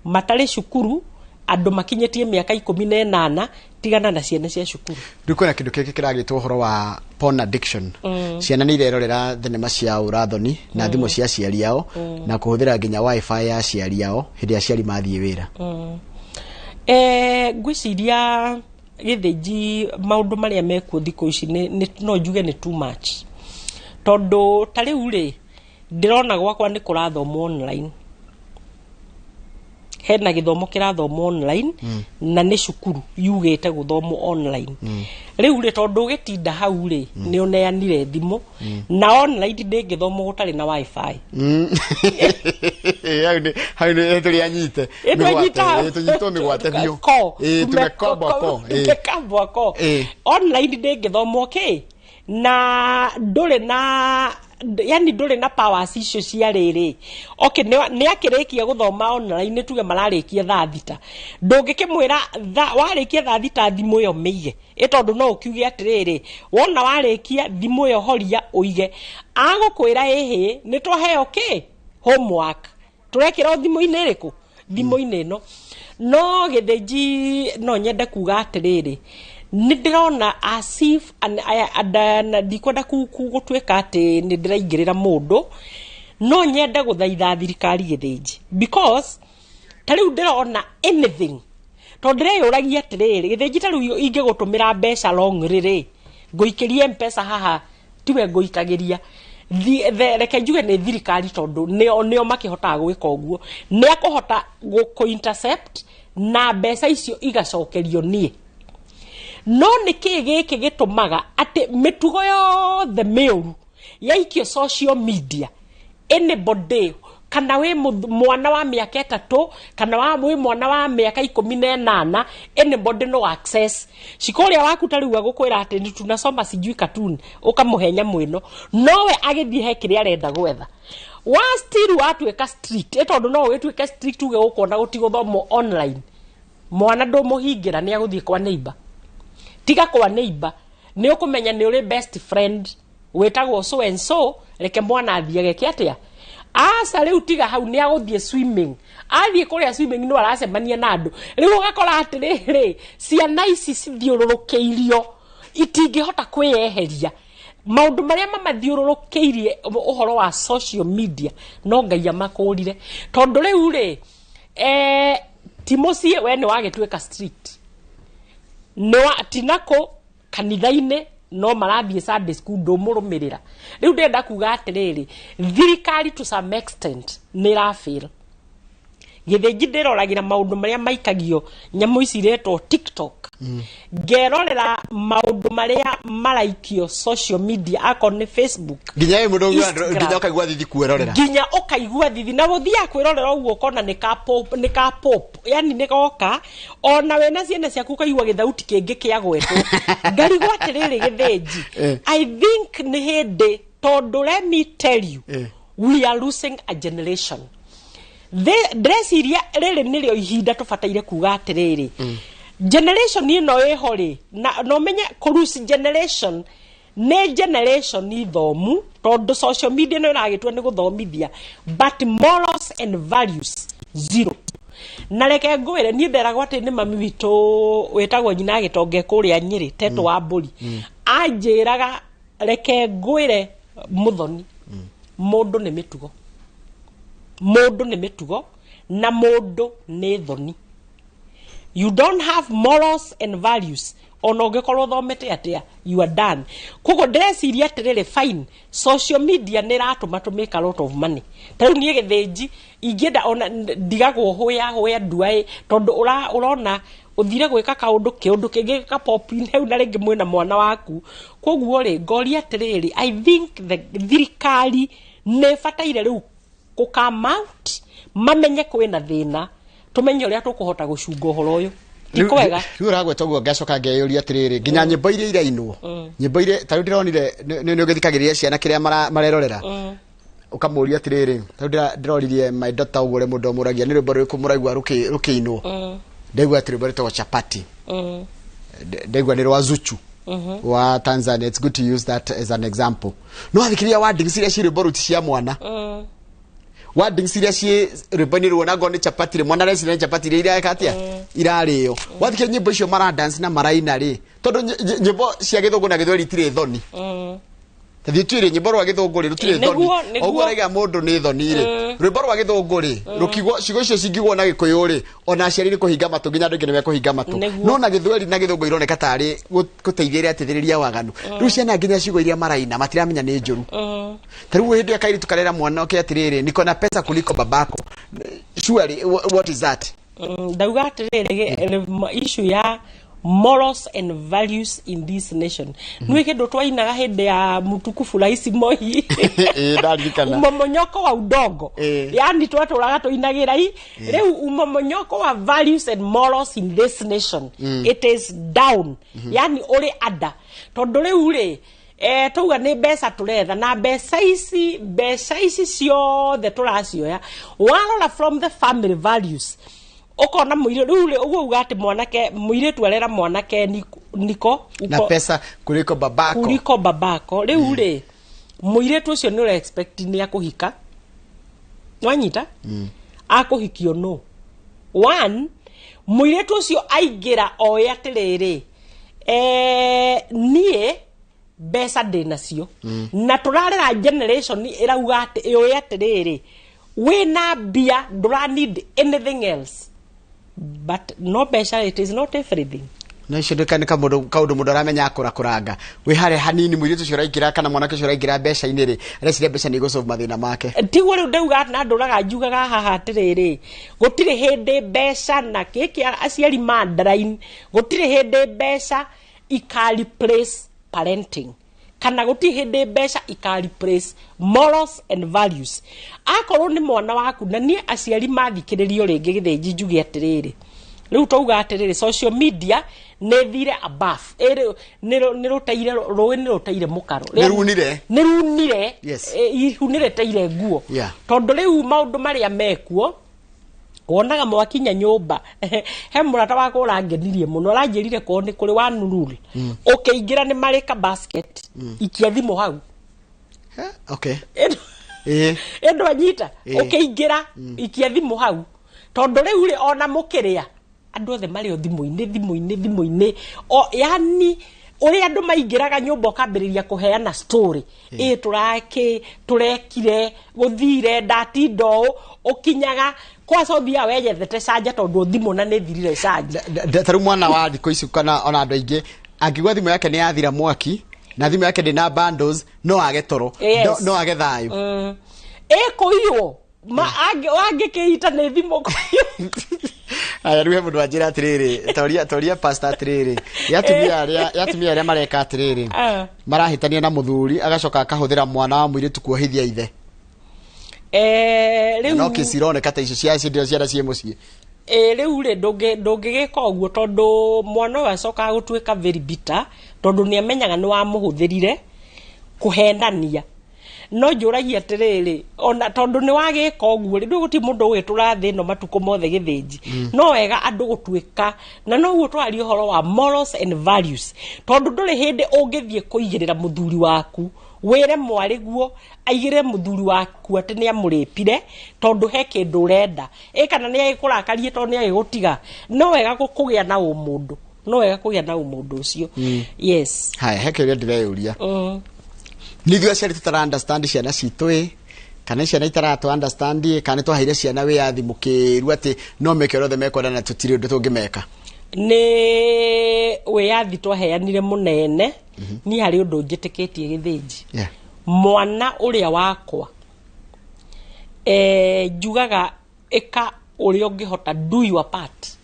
matarĩ cukuru, andũ makinyĩtie mĩaka 18, tigana na ciana cia cukuru. Rĩu kwĩna kĩndũ kĩngĩ kĩragĩtwo ũhoro wa porn addiction. Ciana nĩ irerorera thenema cia ũrathoni na thimũ cia aciari ao, na kũhũthĩra nginya wifi ya aciari ao hĩndĩ aciari mathiĩ wĩra. Ngwĩciria, Gĩthĩnji, maũndũ marĩa mekuo thikũ ici no njuge nĩ too much, tondũ ta rĩu rĩ, ndĩrona gwakwa nĩ kũrathomwo online, hena gĩthomo kĩrathomwo online, na nĩ cukuru yugĩte gũthomwo online. Rĩu rĩ, tondũ ũgĩtinda hau rĩ, nĩ ũneanire thimũ, na online ndĩngĩthomwo gũtarĩ na wifi. Hau nĩ tũrĩ anyite. Ĩ, twanyita. Tũnyitwo mĩgwate biũ. Ko. Ĩ, tumekambwa ko. Ĩ. Tumekambwa ko. Online ndĩngĩthomwo kĩ na ndũrĩ na, yani ndũrĩ na powers icio cia rĩrĩ. Okay, nĩ akĩrĩkia gũthoma online, tuge mararĩkia thaa 6, ndũngĩkĩmwĩra warĩkia thaa 6 thimũ ĩyo mĩige, ĩ tondũ no ũkiuge atĩrĩrĩ, wona warĩkia thimũ ĩyo horia ũige, agũkwĩra ĩhĩ, nĩ twaheo kĩ homework, tũrekĩra o thimũ-inĩ ĩrĩkũ, thimũ-inĩ ĩno. No Gĩthĩnji, no nyende kuga atĩrĩrĩ, nĩ ndĩrona as if na ndikwenda gũtuĩka atĩ nĩ ndĩraingĩrĩra mũndũ, no nyende gũthaitha thirikari, Gĩthĩnji, because ta rĩu ndĩrona anything, tondũ ndĩreyũragia atĩrĩrĩ, Gĩthĩnji, ta rĩu ingĩgũtũmĩra mbeca long rĩrĩ, ngũikĩrie Mpesa haha, tiwe ngũikagĩria. Reke njuge nĩ thirikari, tondũ nĩo makĩhotaga gwĩka ũguo, nĩ akũhota kũ intercept na mbeca icio igacokerio niĩ. No nĩ kĩĩ gĩkĩ gĩtũmaga atĩ mĩtugo yothe mĩũru yaikio social media? Anybody, kana wĩ mwana wa mĩaka 3, kana wĩ mwana wa mĩaka 18, anybody no access cikũrĩa waku. Ta rĩu agũkwĩra atĩ nĩ tunasoma sijui cartoon, ũkamũhe nyamũ ĩno, nowe agĩthiĩ he kĩrĩa arenda gwetha. Wa still watuĩka strict, ĩ tondũ no ũgĩtuĩke strict uge gũkũ gũtigũthomwo online, mwana ndũmũhingĩra, nĩ agũthiĩ kwa neighbor. Tiga kwa neighbor, nĩ ũkũmenya nĩ ũrĩ best friend wĩtagwo so and so, reke mwana athiage kĩ atĩa. Aca, rĩu tiga hau, nĩ agũthiĩ swimming. Athiĩ kũrĩa swimming no aracemania na andũ. Rĩu ũgakora atĩrĩrĩ, ciana ici cithiũrũrũkĩirio, itingĩhota kwĩyeheria maũndũ marĩa mamathiũrũrũkĩirie. Ũhoro wa social media, no Ngai amakũrire, tondũ rĩu rĩ, ti mũciĩ we nĩ wagĩtuĩka strict, nĩ wa tinako kanitha-inĩ, no marathiĩ Sunday school, ndũmũrũmĩrĩra. Rĩu ndĩrenda kuga atĩrĩrĩ, thirikari to some extent nĩ ĩrafail. Gĩthĩnji, ndĩroragĩra maũndũ marĩa maikagio nyamũ ici iretwo TikTok, ngerorera maũndũ marĩa maraikio social media, akorwo nĩ Facebook, Nginya ĩ mũndũ Instagram. Nginya ũkaigua thithi kwĩrorera. Nginya ũkaigua thithi, na gũthiaga kwĩrorera ũguo, ũkona nĩ ka pop, nĩ ka pop, yani nĩ goka ona wĩna ciana ciaku, ũkaigua gĩthauti kĩngĩ kĩa gwetwo. Ngarigwo atĩrĩrĩ, Gĩthĩnji, I think nĩ hĩndĩ, tondũ let me tell you, we are losing a generation. Ndĩreciria rĩrĩ nĩrĩo ihinda tũbataire kuga atĩrĩrĩ, generation ĩno ĩho rĩ, na ũmenye kũruci generation nĩ generation ithomu, tondũ social media no ĩragĩtua nĩ gũthomithia, but morals and values zero. Na reke ngwĩre, niĩ nderagwo atĩ nĩ mami witũ wĩtagwo nyina gĩtonge kũrĩa Nyĩrĩ, Tetũ wa Mbũri, anjĩraga, reke ngwĩre mũthoni, mũndũ nĩ mĩtugo, mũndũ nĩ mĩtugo na mũndũ nĩ thoni. You don't have morals and values, ona ũngĩkorwo ũthomete atĩa, you are done. Koguo ndĩreciria atĩrĩrĩ, fine, social media nĩ ĩratũma tũ make a lot of money. Ta rĩu niĩ Gĩthĩnji, ingĩenda ona ndigagwo hũya hũya nduaĩ, tondũ ũrona ũthire gwĩka kaũndũ, kĩũndũ kĩngĩ gĩka pop in hau, na rĩngĩ mwĩna mwana waku. Koguo rĩ, ngoria atĩrĩrĩ, I think the thirikari nĩ ĩbataire rĩu kũ come out, mamenye kwĩna thĩna, tũmenye ũrĩa tũkũhota gũcunga ũhoro ũyũ. Ti kwega. Rĩu ũragweta ũguo, ngacoka ngeyũria atĩrĩrĩ, nginya nyĩmbo iria irainwo, nyĩmbo iria ta rĩu ndĩronire nĩ ũgĩthikagĩrĩria ciana kĩrĩa marerorera, ũkamũria atĩrĩrĩ, ta rĩu ndĩroririe my daughter ũguo, ũrĩa mũndũ amũragia nĩ rwĩmbo rũrĩkũ mũraigua rũkĩinwo, ndaigua atĩ rwĩmbo rwĩtagwo Chapati. Ndaigua nĩ rwa Zuchu wa Tanzania. It's good to use that as an example. No athikĩrĩria wordings iria ci rwĩmbo rũu ti cia mwana. Wordings iria ciĩ rwĩmbo-inĩ ruo, ngorwo nĩ chapati rĩ, mwana areciria nĩ chapati iria ireka atĩa, irarĩo. Wathikĩrĩria nyĩmbo icio maradance na maraina rĩ, tondũ nyĩmbo cia Gĩthũngũ na Gĩthweri itirĩ thoni. Tathiĩ tuĩre nyĩmbo rwa Gĩthũngũ rĩ, rũtirĩ thoni. Nĩguo. Ũguo ũraiga mũndũ nĩ thoni rĩ, rwĩmbo rwa Gĩthũngũ rĩ, rũkigwo ciugo icio cingigwo na Gĩkũyũ rĩ, ona aciari nĩ kũhinga matũ, nginya andũ aingĩ nĩ mekũhinga matũ. No na Gĩthweri na Gĩthũngũ ironeka tarĩ gũteithia irateithĩrĩria waganu. Rĩu ciana nginya ciugo iria maraina matiramenya nĩ njũru. Ta rĩu hĩndĩ ĩrĩa kairĩtu karera mwana oke atĩrĩrĩ, "Niko na pesa kuliko babako," surely what is that? Ndauga atĩrĩrĩ, issue ya morals and values in this nation, nĩ kĩndũ twainaga hĩndĩ ya mtukufu Rais Moi. Ĩĩ, ndaririkana. Umomonyoko wa udongo. Yani twatũraga tũinagĩra i rĩu umomonyoko wa values and morals in this nation, it is down. Yani ũrĩ ada, tondũ rĩu rĩ, tauga nĩ mbeca tũretha, na mbeca ici ciothe tũracioya. Warora from the family values, ũkona mũirĩtu rĩu rĩ, ũguo uga atĩ mwanake, mũirĩtu arera mwanake niko na pesa kuliko babako. Kuliko babako. Rĩu rĩ, mũirĩtu ũcio nĩ ũra expect nĩ akũhika, nwanyita, akũhikio no one. Mũirĩtu ũcio aingĩra oĩ atĩrĩrĩ, niĩ mbeca ndĩ nacio. Na tũrarera generation ĩrauga atĩ ĩũĩ atĩrĩrĩ, wĩna mbia ndũra need anything else, but no mbeca, it is not everything. No icio ndä nä kaå ndå aramenya akå kũranga wä harä hanini må irä tu å cio ũraingä kana mwanake å cio ũraingä mbeca-inä rä areciria mbeca nä igå mathä na make. Tiguo rĩu ndauga na ndũraga njugaga haha atĩrĩrĩ, gũtirĩ hĩndĩ mbeca na gĩkĩ aciari ma underline, gũtirĩ hĩndĩ mbeca ika replace parenting, kana gũtirĩ hĩndĩ mbeca ika replace morals and values akorwo nĩ mwana waku. Na niĩ aciari mathikĩrĩrio rĩngĩ gĩthĩnji njuge atĩrĩrĩ, rĩu twauga atĩrĩrĩ, social media nĩ thire above ĩrĩ nĩ rũteire rũĩ, nĩ rũteire mũkaro. Nĩ runire. Nĩ runire. Yes. Ihu nĩ rĩteire nguo. Tondũ rĩu maũndũ marĩa mekuo wonaga mwakinya nyũmba, he mũrata wakwa ũrangenirie mũno, aranjĩrire kwao nĩ kũrĩ one rule, ũkĩingĩra nĩ marĩ ka basket, ikia thimũ hau. Okay. Ĩĩ. Ĩndũ anyita. Ũkĩingĩra ikia thimũ hau, tondũ rĩu rĩ ona mũkĩrĩa andũ othe marĩ o thimũ-inĩ, thimũ-inĩ, thimũ-inĩ, o yani ũrĩa andũ maingĩraga nyũmba ũkambĩrĩria kũheana story, ĩ tũrakĩ tũrekire gũthire ndatinda ũũ, ũkinyaga kwaca ũthiaga weyethete canja tondũ thimũ na nĩ thirire canja. Ta rĩu mwana wa thikũ ici kana ona andũ aingĩ angĩgua thimũ yake nĩ yathira mwaki na thimũ yake ndĩna bundles, no age toro. No age thayũ. Ĩkũiywo wangĩkĩita nĩ thimũ kũiywo. Aya, rĩu he mũndũ wanjĩra atĩrĩrĩ, toria pastor atĩrĩrĩ, ya atumia arĩa mareka atĩrĩrĩ, marahĩtania na mũthuri agacoka akahũthĩra mwana wa mũirĩtu kuohithia ithe. Rĩu no kĩci ironeka ta icio cia ciĩ ciana ciĩ mũciĩ. Ĩ rĩu rĩ ndũngĩgĩka ũguo tondũ mwana ũyũ acokaga gũtuĩka very bitter tondũ nĩ amenyaga nĩ wamũhũthĩrire kũhenania. No njũragia atĩrĩrĩ, ona tondũ nĩ wagĩka ũguo rĩ, gũtirĩ mũndũ ũgĩtũra thĩ ĩno matukũ mothe gĩthĩnji. No wega andũ gũtuĩka na noguo twaria ũhoro wa morals and values, tondũ ndũrĩ hĩndĩ ũngĩthiĩ kũigĩrĩra mũthuri waku wĩre mwarĩguo aigĩrĩre mũthuri waku atĩ nĩ amũrĩpire tondũ he kĩndũ ũrenda ĩ kana nĩ agĩkũrakarie tondũ nĩ agĩgũtiga. No wega kũgĩa na ũmũndũ, no wega kũgĩa na ũmũndũ ũcio. Yes. Haya, he kĩũria ndĩreyũria. Nĩ ithuĩ aciari tũtara understand ciana citũ ĩ kana nĩ ciana itaratũ understand ĩ kana nĩ twaheire ciana wĩyathi mũkĩru atĩ no meke ũrĩa othe mekwenda na tũtirĩ ũndũ tũngĩmeka? Nĩ wĩyathi twaheanire mũnene. Niĩ harĩ ũndũ njĩtĩkĩtie gĩthĩnji. Mwana ũrĩa wakwa, njugaga ĩka ũrĩa ũngĩhota, do your part,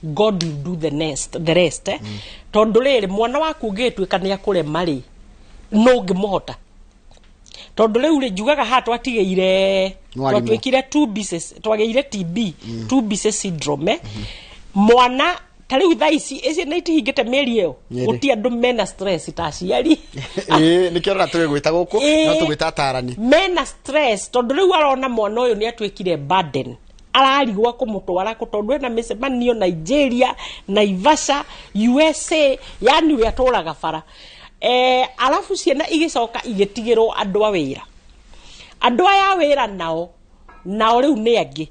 God will do the rest, eh? Tondũ rĩrĩ mwana waku ũngĩgĩtuĩka nĩ akũrema rĩ, no ũngĩmũhota tondũ rĩu rĩ njugaga haha twatigĩire Mwarimũ. Twatuĩkire two pieces, twagĩire TB, two pieces syndrome, eh? Mwana ta rĩu thaa ici ici nĩ itihingĩte mĩeri ĩyo. Nyĩrĩ. Gũtirĩ andũ mena stress ta aciari. Ĩĩ, nĩkĩo rora tũgĩgwĩta gũkũ no tũgwĩta atarani. Mena stress tondũ rĩu arona mwana ũyũ nĩ atuĩkire burden, ararigwo kũmũtwara kũ tondũ ena mĩcemanio Nigeria, Naivasha, USA, yani we atũraga bara, arabu ciana igĩcoka igĩtigĩrwo andũ a wĩra. Andũ aya a wĩra nao rĩu nĩ angĩ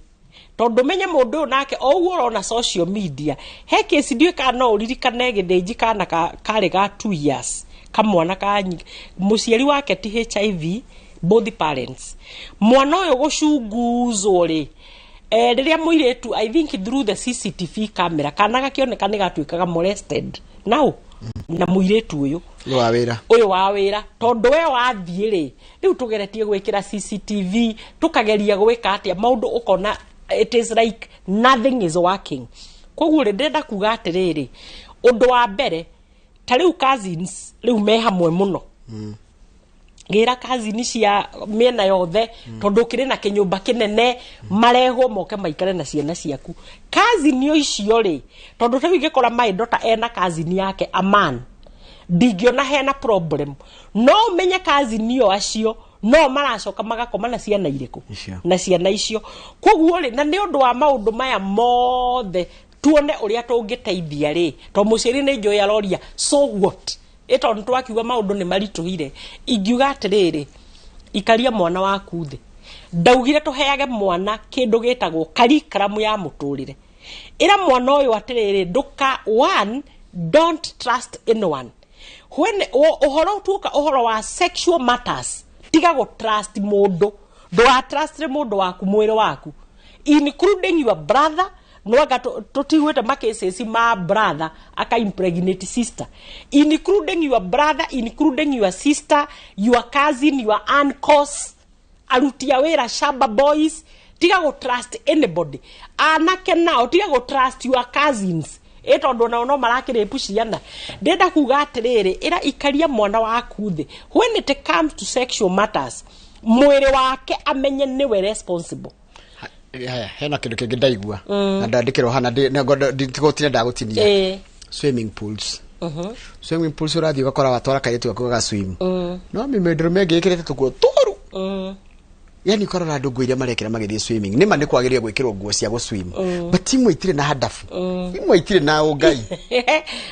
tondũ menye mũndũ ũyũ nake o ũguo ũrona social media. He kesi ndiũĩ kana no ũririkane gĩthĩnji, kana karĩ ga 2 years, kamwana ka mũciari wake ti HIV, both parents. Mwana ũyũ gũcunguzwo rĩ, rĩrĩa mũirĩtu, I think through the CCTV camera, kana gakĩoneka nĩ gatuĩkaga molested now na mũirĩtu ũyũ. Ũyũ wa wĩra. Ũyũ wa wĩra, tondũ we wathiĩ rĩ, rĩu tũgeretie gwĩkĩra CCTV, tũkageria gwĩka atĩa maũndũ, ũkona it is like nothing is working. Koguo rĩ, ndĩrenda kuga atĩrĩrĩ, ũndũ wa mbere ta rĩu cousins rĩu me hamwe mũno, gĩra cousin cia mĩena yothe, tondũ ũkĩrĩ na kĩnyũmba kĩnene, marehwo moke maikare na ciana ciaku. Cousin icio rĩ, tondũ rĩu ingĩkora my daughter ena cousin yake aman, ndingĩona hena problem. No ũmenye cousin io acio no maracoka magakoma na ciana irĩkũ? Icio. Na ciana icio. Koguo rĩ, na nĩ ũndũ wa maũndũ maya mothe, tuone ũrĩa tũngĩteithia rĩ, tondũ mũciari nĩ njũĩ aroria, so what, ĩ tondũ twakiuga maũndũ nĩ maritũhire. Ingiuga atĩrĩrĩ, ikaria mwana waku thĩ. Ndaugire tũheage mwana kĩndũ gĩtagwo curriculum ya mũtũrĩre. Ĩra mwana ũyũ atĩrĩrĩ, ndũka one, don't trust anyone. When ũhoro tuoka ũhoro wa sexual matters, tiga gũ trust mũndũ. Ndũga trust mũndũ waku mwĩrĩ waku, including your brother. Nwanga tũtiguĩte macases ma brother aka impregnate sister, including your brother, including your sister, your cousin, your uncles, aruti a wĩra, shamba boys. Tiga gũ trust anybody. Anake nao, tiga gũ trust your cousins, ĩ tondũ nao no marakĩrĩpu ciana. Ndĩrenda kuga atĩrĩrĩ, ĩra ikaria mwana waku thĩ. When it comes to sexual matters, mwĩrĩ wake amenye nĩwe responsible. Haya, hena kindu kingi ndaigua na ndandikirwo hana ndigũtina ndagũtinia. Swimming pools. Swimming pools, ũrathiĩ ũgakora watwara kairĩtu gaku gaga swim, no mĩndũrũme ĩngĩ ĩkĩrĩte tũkuo tũru. Yani ũkarora andũ nguo iria marekĩra magĩthiĩ swimming, nĩma nĩ kwagĩrĩire gwĩkĩrwo nguo cia gũ swim, but imwe itirĩ na handabu, imwe itirĩ na ũngai.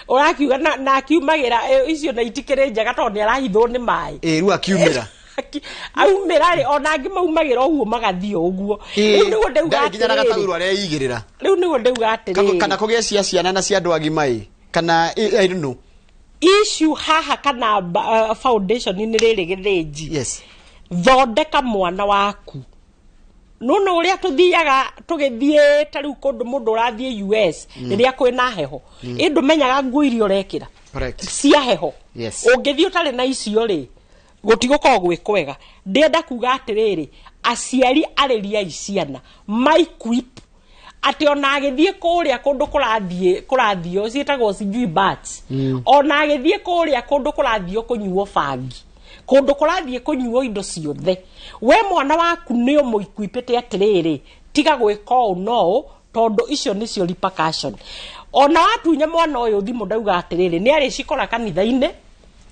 Ũrakiuga na akiumagĩra icio na itikĩrĩ njega tondũ nĩ arahithwo nĩ maĩ. Ĩ rĩu akiumĩra. Aumĩra rĩ, ona angĩ maumagĩra ũguo magathiĩ ũguo. Rĩu nĩguo ndauga ndarĩ nginya na atĩrĩrĩ. Gataurũ areigĩrĩra. Rĩu nĩguo ndauga atĩrĩrĩ, kana kũgĩa cia ciana na cia andũ agima ĩ kana I don't know. Issue haha kana foundation nĩ rĩrĩ gĩthĩnji. Thondeka mwana waku. Nona ũrĩa tũthiaga tũgĩthiĩ ta rĩu kũndũ mũndũ ũrathiĩ US rĩrĩa kwĩna heho, ĩ ndũmenyaga nguo iria ũrekĩra cia heho. Ũngĩthiĩ ũtarĩ na icio rĩ, gũtigũkorwo gwĩ kwega. Ndĩrenda kuga atĩrĩrĩ, aciari, arĩriai ciana maikuip atĩ ona agĩthiĩ kũrĩa kũndũ kũrathiĩ kũrathio ciĩtagwo sijui bats, ona agĩthiĩ kũrĩa kũndũ kũrathio kũnyuo bangi, kũndũ kũrathiĩ kũnyuo indo ciothe, we mwana waku nĩ ũmũikuipĩte atĩrĩrĩ, tiga gwĩka ũũ no ũũ, tondũ icio nĩcio repercussion. Ona watunya mwana ũyũ thimũ, ndauga atĩrĩrĩ, nĩ arĩcikora kanitha-inĩ,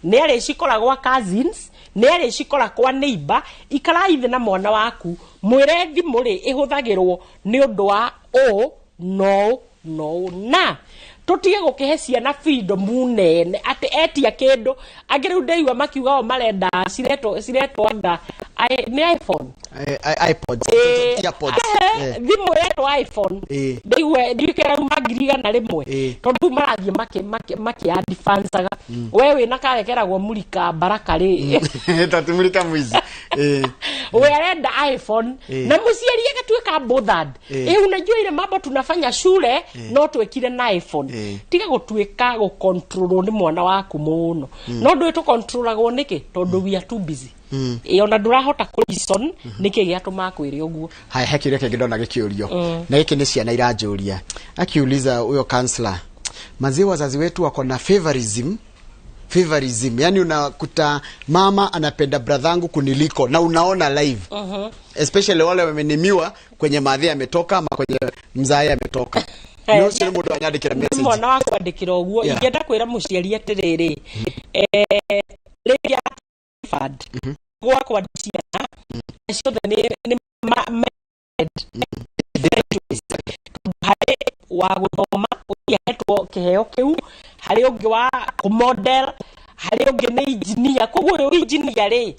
nĩ arĩcikora gwa cousins, nĩ arĩcikora kwa neighbor. Ikarai thĩ na mwana waku, mwĩre thimũ rĩ ĩhũthagĩrwo nĩ ũndũ wa ũũ no no ũũ, na tũtige gũkĩhe ciana freedom nene atĩ etia kĩndũ. Angĩ rĩu ndaigua makiuga o marenda ciretwo anga nĩ iPhone. iPods. Earpods. Thimũ ĩretwo iPhone. Ndaigua ndiũĩ rauma 100,000, tondũ rĩu marathiĩ makĩ-advancaga. We wĩna karekeragwo mũrika baraka rĩ. Tatumulika mwizi. We arenda iPhone na mũciari agatuĩka bothered. Unajua ile mambo tunafanya shule no twekire na iPhone. Tiga gũtuĩka gũcontrolwo nĩ mwana waku mũno. No ndũĩ tũcontrolagwo nĩkĩ? Tondũ we are too busy. Ona ndũrahota kũ reason nĩkĩ gĩatũma kwĩre ũguo. Haya, he kĩũria kĩngĩ ndona gĩkĩũrio, na gĩkĩ nĩ ciana iranjũria. Akiuliza huyo counselor, manzi, wazazi wetu wako na favorism. Favorism, yani unakuta mama anapenda bradhangu kuniliko, na unaona live, especially wale wamenimiwa kwenye madhi ametoka ama kwenye mzae ametoka. Nĩ ũcio nĩ mũndũ anyandĩkĩra nĩ message. Mwana wa kwandĩkĩra ũguo. Ingĩenda kwĩra mũciari atĩrĩrĩ, rĩrĩa fund gwakwa ciana ciothe nĩ harĩ wa gũthoma ũrĩa ahetwo kĩheo kĩu, harĩ ũngĩ wa kũmodel, harĩ ũngĩ nĩ engineer. Koguo ũyũ engineer rĩ,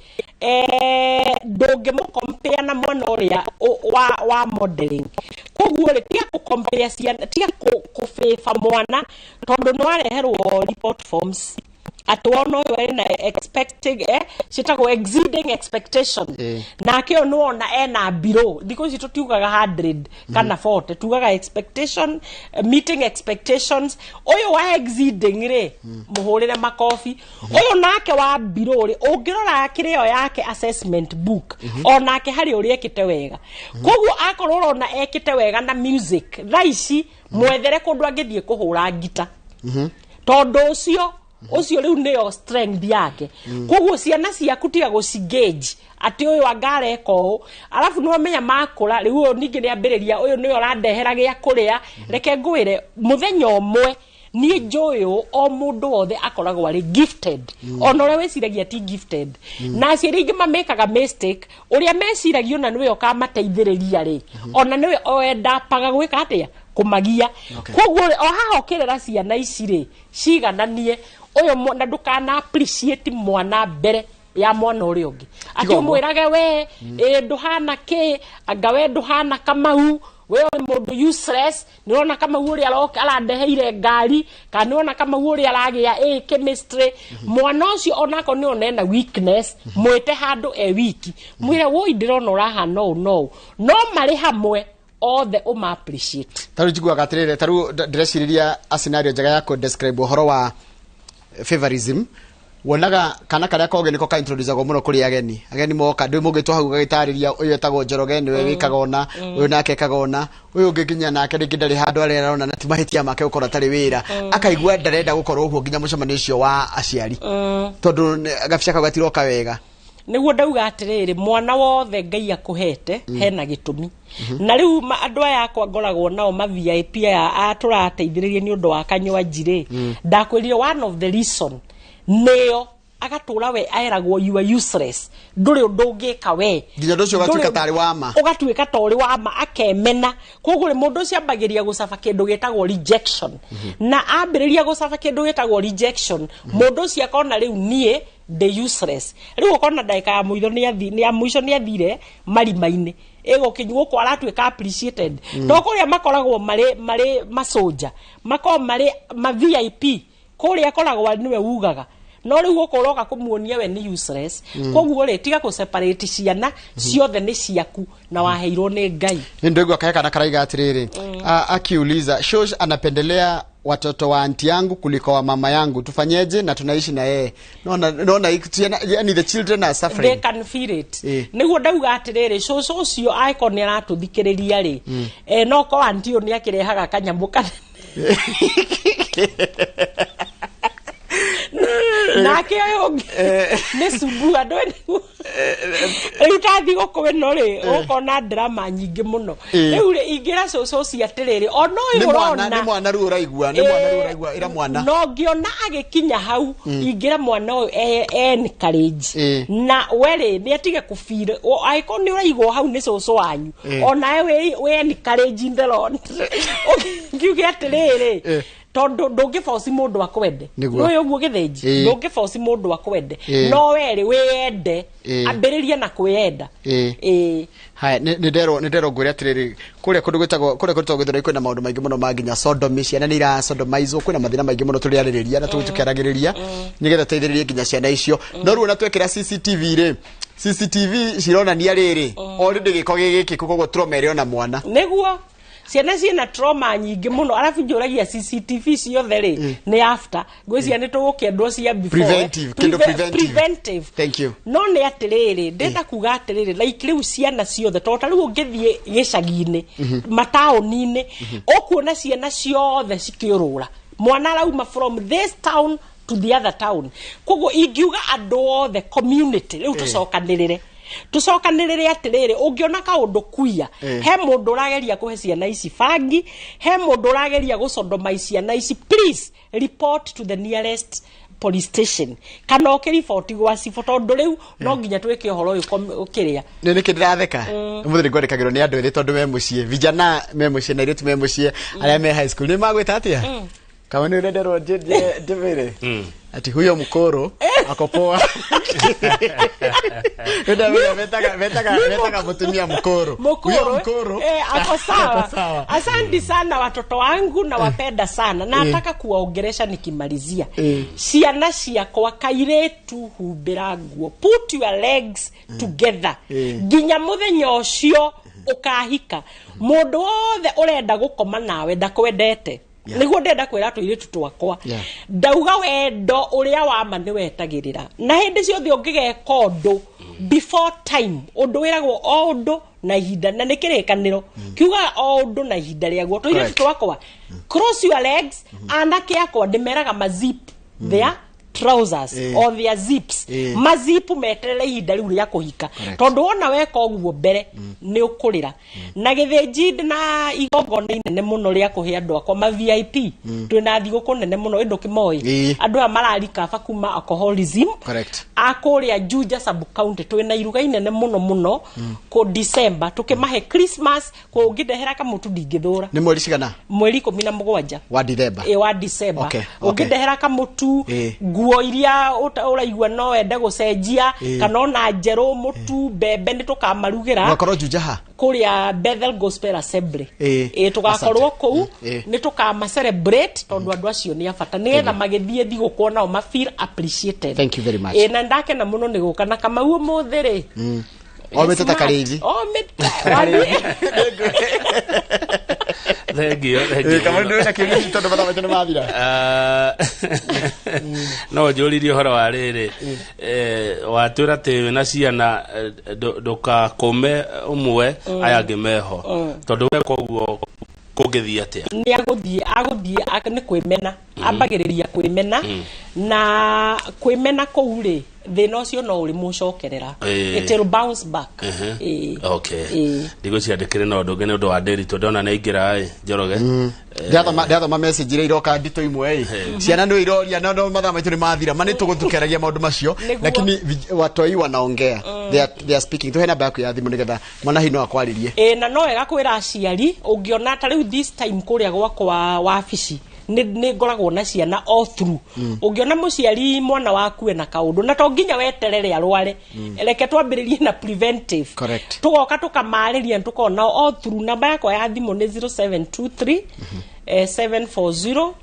ndũngĩmũcompare na mwana ũrĩa wa modeling. Koguo rĩ, tiga kũcompare ciana, tiga kũfavor mwana, tondũ nĩ wareherwo report forms atĩ wona ũyũ ena expecting, ciĩtagwo exceeding expectation, nake ũyũ nĩwona ena below. Thikũ ici tũtiugaga 100 kana 40, tugaga expectation, meeting expectations. Ũyũ wa exceeding rĩ, mũhũrĩre makobi. Ũyũ nake wa below rĩ, ũngĩrora kĩrĩo yake assessment book, onake harĩ ũrĩa ekĩte wega. Koguo akorwo ũrona ekĩte wega na music thaa ici, mwethere kũndũ angĩthiĩ kũhũra ngita, tondũ ũcio rĩu nĩyo strength yake. Koguo ciana ciaku tiga gũcigauge atĩ ũyũ anga areka ũũ, arabu nĩwamenya makũra rĩu ũyũ ningĩ nĩambĩrĩria, ũyũ nĩwe ũrandehera gĩa kũrĩa. Reke ngwĩre, mũthenya ũmwe niĩ njũĩ ũũ, o mũndũ wothe akoragwo arĩ gifted, ona ũrĩa wĩciragia ti gifted. Na aciari aingĩ mamĩkaga mistake ũrĩa meciragia ona nĩwe ũkamateithĩrĩria rĩ, ona nĩwe oendapaga gwĩka atĩa, kũmagia. Koguo rĩ, o haha ũkĩrera ciana ici rĩ, cigananie ũyũ na ndũkana appreciate mwana mbere ya mwana ũrĩa ũngĩ, atĩ Tiga ũguo. Ũmwĩrage we ĩ ndũhana kĩ, anga we ndũhana Kamau. We ũrĩ mũndũ useless. Nĩ ũrona Kamau ũrĩa arandeheire ngari, kana nĩ ũrona Kamau ũrĩa aragĩa A chemistry. Mwana ũcio onako nĩ ona ena weakness, mwĩte handũ e wiki, mwĩre, "Woi, ndĩrona ũrahana ũũ no ũũ." No marĩ hamwe othe, ũma appreciate. Tarĩu njiguaga atĩrĩrĩ, tarĩu ndĩrecirĩria a scenario njega ya kũ describe ũhoro wa favorism. Wonaga kana karĩa kogĩ nĩko ka introducagwo mũno kũrĩ ageni. Ageni moka, ndĩ mũngĩtwo hau gagĩtarĩria, ũyũ etagwo Njoroge, nĩwe wĩkaga ũna, ũyũ nake ekaga ũna, ũyũ ũngĩ nginya nake rĩngĩ ndarĩ handũ arĩa arona, na ti mahĩtia make gũkorwo atarĩ wĩra, akaigua ndarenda gũkorwo ũguo nginya mũcemanio ũcio wa aciari, tondũ gabica kau gatiroka wega. Nĩguo ndauga atĩrĩrĩ, mwana wothe Ngai akũhete hena gĩtũmi. Na rĩu andũ aya akwa ngoragwo nao ma VIP aya a tũrateithĩrĩria nĩ ũndũ wa kanywanji rĩ, ndakwĩrire one of the reason nĩyo agatũra we aeragwo, "You are useless, ndũrĩ ũndũ ũngĩka we." Nginya ũndũ ũcio ũgatuĩka Ndũrĩ- tarĩ wa ma. Ũgatuĩka ta ũrĩ wa ma, akemena. Koguo rĩ, mũndũ ũcio ambagĩria gũcaba kĩndũ gĩtagwo rejection, na ambĩrĩria gũcaba kĩndũ gĩtagwo rejection, mũndũ ũcio akona rĩu niĩ ndĩ useless. Rĩu ũkona ndagĩka ya mũitho nĩ ya mũico nĩ athire marima-inĩ, ĩgũkinya gũkũ aratuĩka appreciated. To kũrĩa makoragwo marĩ maconja, makoragwo marĩ ma VIP, kũrĩa akoragwo nĩwe ugaga, no rĩu gũkũ ũroka kũmuonia we nĩ useless. Koguo rĩ, tiga kũ separate ciana ciothe, nĩ ciaku na waheirwo nĩ Ngai. Nĩ ndĩgua kahe kana karaiga atĩrĩrĩ, akiuliza, "Shosh anapendelea watoto wa anti yangu kuliko wa mama yangu, tufanyeje na tunaishi na yeye?" Naona naona yani the children are They suffering. can feel it. Nĩguo ndauga atĩrĩrĩ, cũcũ ũcio angĩkorwo nĩ aratũthikĩrĩria rĩ, no korwo anti ũyũ nĩ akĩrehaga kanyamũ kanene nake ũyũ ũngĩ nĩ sumbua ndũĩ nĩguo rĩu ta thigũkũ ĩno rĩ, ũkona drama nyingĩ mũno. Rĩu rĩ, ingĩra cũcũ ũcio atĩrĩrĩ, ona ũyũ Nĩ mwana ũrona nĩ mwana rĩu ũraigua, nĩ mwana rĩu ũraigua, ĩra mwana. No ngĩona agĩkinya hau, ingĩra mwana ũyũ encourage na we rĩ, nĩ atige kũfeel angĩkorwo nĩ ũraigwo hau nĩ cũcũ wanyu, onawe wĩ encourage in the Lord, ngiuge atĩrĩrĩ, tondũ ndũngĩboci mũndũ akwende. Nĩguo. Nĩũĩ ũguo, gĩthĩnji, ndũngĩboci mũndũ akwende, no werĩ wĩyende. Ambĩrĩria na kwĩyenda. Haya, nĩ nderwo ngwĩre atĩrĩrĩ, kũrĩa kũndũ gwĩtagwo kũrĩa kũndũ gwĩtagwo Gĩthũrai kwĩna maũndũ maingĩ mũno ma nginya sodomy, ciana nĩ ira sodomizwo. Kwĩna mathĩna maingĩ mũno tũrĩarĩrĩria na tũkĩaragĩrĩria nĩgetha teithĩrĩrie nginya ciana icio. No rĩu ona twekĩra CCTV rĩ, CCTV cironania rĩrĩ already gĩko gĩgĩkĩku, koguo trauma ĩrĩ ona mwana. Nĩguo ciana ciĩna trauma nyingĩ mũno. Arabu njũragia, CCTV ciothe rĩ, nĩ after? Ngwĩciria nĩ tũgũkĩendwo cia before. Preventive, kĩndũ preventive. Preventive. Thank you. No nĩ atĩrĩrĩ, ndĩrenda kuga atĩrĩrĩ, like rĩu ciana ciothe, tondũ ta rĩu ũngĩthiĩ gĩcagi-inĩ, mataũni-inĩ, ũkuona ciana ciothe cikĩũrũra, mwana arauma from this town to the other town. Koguo ingiuga andũ othe, community, rĩu tũcokanĩrĩre, tũcokanĩrĩre atĩrĩrĩ, ũngĩona kaũndũ kuia, he mũndũ ũrageria kũhe ciana ici bangi, he mũndũ ũrageria gũcodomai ciana ici, please report to the nearest police station kana ũkĩriboti gwa cibũ, tondũ rĩu no nginya twĩke ũhoro ũyũ kĩrĩa. Nĩ nĩkĩ ndĩratheka? Ũmũthĩ nĩ ngwandĩkagĩrwo nĩ andũ ethĩ, tondũ me mũciĩ, vijana me mũciĩ na airĩtu me mũciĩ arĩa me high school, nĩ magwĩta atĩa? Kama nĩ ũrenderwo njĩmĩre ati huyo mkoro ako poa. Nĩndamenya metaga mũtumia mkoro. Huyo Mkoro, mkoro ako sawa. Ako sawa. Asante sana watoto wangu, nawapenda sana na nataka kuwaongeresha nikimalizia. Ciana ciakwa, kairĩtu, humbĩra nguo, put your legs together nginya mũthenya ũcio ũkahika. Mũndũ wothe ũrenda gũkoma nawe ndakwendete. Nĩguo ndĩrenda kwĩra tũirĩtu twakwa. Ndauga wendo ũrĩa wa ma nĩ wetagĩrĩra, na hĩndĩ ciothe ũngĩgeka ũndũ before time, ũndũ wĩragwo o ũndũ na ihinda, na nĩ kĩrĩkanĩro kiugaga o ũndũ na ihinda rĩaguo. Tũirĩtu twakwa, cross your legs. Anake akwa ndĩmeraga mazip their trousers or their zips, mazipu, meterere ihinda rĩu rĩa kũhika, tondũ wona weka ũguo mbere nĩ ũkũrĩra. Na gĩthĩnji, na igongona inene mũno rĩa kũhe andũ akwa ma VIP, twĩna thigũkũ nene mũno ĩndũ kĩmoĩ, andũ aya mararikaba kuma alcoholism, a kũrĩa Juja sub county, twĩna iruga inene mũno mũno kũ December, tũkĩmahe Christmas. Kũ ũngĩndehera kamũtu ndingĩthũra. Nĩ mweri cigana? Mweri 17. Wa Dithemba? Ĩ, wa December. Ũngĩndehera kamũtu, nguo. Nguo iria ũraigua no wende gũcenjia, kana ona njerũ, mũtu, mbembe, nĩ tũkamarugĩra. Mũgakorwo Juja ha? Kũrĩa Bethel Gospel Assembly. Ĩ, tũgakorwo kũu. Nĩ tũkama celebrate tondũ andũ acio nĩ a bata, nĩgetha magĩthiĩ thigũkũ nao ma feel appreciated. Thank you very much. Ĩ, na ndakena mũno nĩ gũka na Kamau ũmũthĩ rĩ. Omĩte ta karĩithi. Omĩte. Wathiĩ. Thank you, thank you. Kamau, ndũrĩ na kĩũria tondũ mathaa maitũ nĩ mathira. No njũririe ũhoro wa rĩrĩ, watwĩra atĩ wĩna ciana, ndũkakũme ũmwe, aya angĩ meho, tondũ weka ũguo kũngĩthiĩ atĩa? Nĩ agũthiĩ nĩ kwĩmena, ambagĩrĩria kwĩmena, na kwĩmena kũu rĩ, thĩna ũcio no ũrĩ mũcokerera. It will bounce back. Ĩĩ. Okay. Ĩĩ. Ndigwĩciria ndĩkĩrĩ na ũndũ ũngĩ nĩ ũndũ wa ndĩritũ, ndona nĩ aingĩra ĩ Njoroge. Ndathoma message iria iroka nditũ imwe ĩ, ciana nĩ iroria, no mathaa maitũ nĩ mathira, ma nĩ tũgũtukeragia maũndũ macio. Lakini watoi wanaongea, they are speaking. Tuhe namba yaku ya thimũ nĩgetha mwana hihi no akwarĩrie. Ĩ, na no wega kwĩra aciari, ũngĩona ta rĩu this time kũrĩa gwakwa wabici nĩ ngoragwo na ciana all through. Ũngĩona mũciari mwana waku ena kaũndũ, na to nginya weterere arware, reke twambĩrĩrie na preventive. Tũgoka tũkamarĩria, tũkona all through. Namba yakwa ya thimũ nĩ 0723 740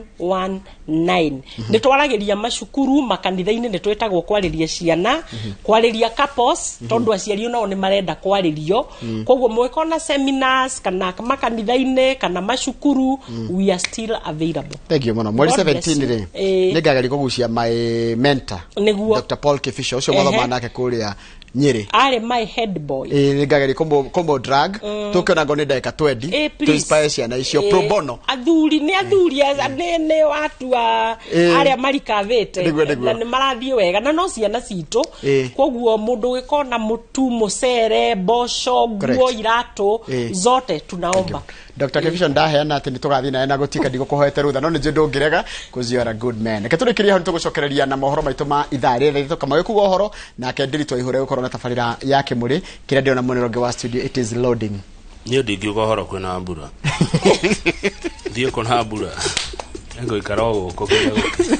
119. Nĩ twaragĩria macukuru, makanitha-inĩ, nĩ twĩtagwo kwarĩria ciana, kwarĩria couples, tondũ aciari nao nĩ marenda kwarĩrio. Koguo mwĩkona seminars kana makanitha-inĩ kana macukuru, we are still available. Thank you mũno. Mweri God bless 17 you. rĩ, Ĩĩ. nĩ ngageria kũgucia my mentor, Nĩguo. Dr. Paul Kibisho ũcio mwathoma nake kũrĩa Nyĩrĩ. Arĩ my head boy. Ĩĩ, nĩ ngageria kũmũ drag, tũkĩona ngo nĩ ndagĩka 20, Ĩĩ, to please. inspire ciana icio pro bono. Athuri nĩ athuri, nĩ watu a arĩa marikavĩte Nĩguo. na nĩ marathiĩ wega, na no ciana citũ. Koguo mũndũ ũgĩkona mũtu, mũcere, mboco, nguo, iratũ, zote tunaomba. Dr. Kibisho, ndaheana atĩ nĩ tũgathiĩ nawe na gũtuĩka ndigũkũhoete rũtha, no nĩ njũĩ ndũngĩrega, 'cause you are a good man. Reke tũrĩkĩrie hau, nĩ tũgũcokereria na mohoro maitũ ma ithaa rĩrĩ rĩtũ kamau gĩkuga ũhoro nake Ndiritu Waihũre gũkorwo na tabarĩra ya kĩmũrĩ kĩrĩa ndĩrona mwena ũngĩ wa studio. It is loading. Niĩ ndingiuga ũhoro kwĩna mbura, thiĩ kũna mbura, ngũikara o gũkũ nginya gũkĩ.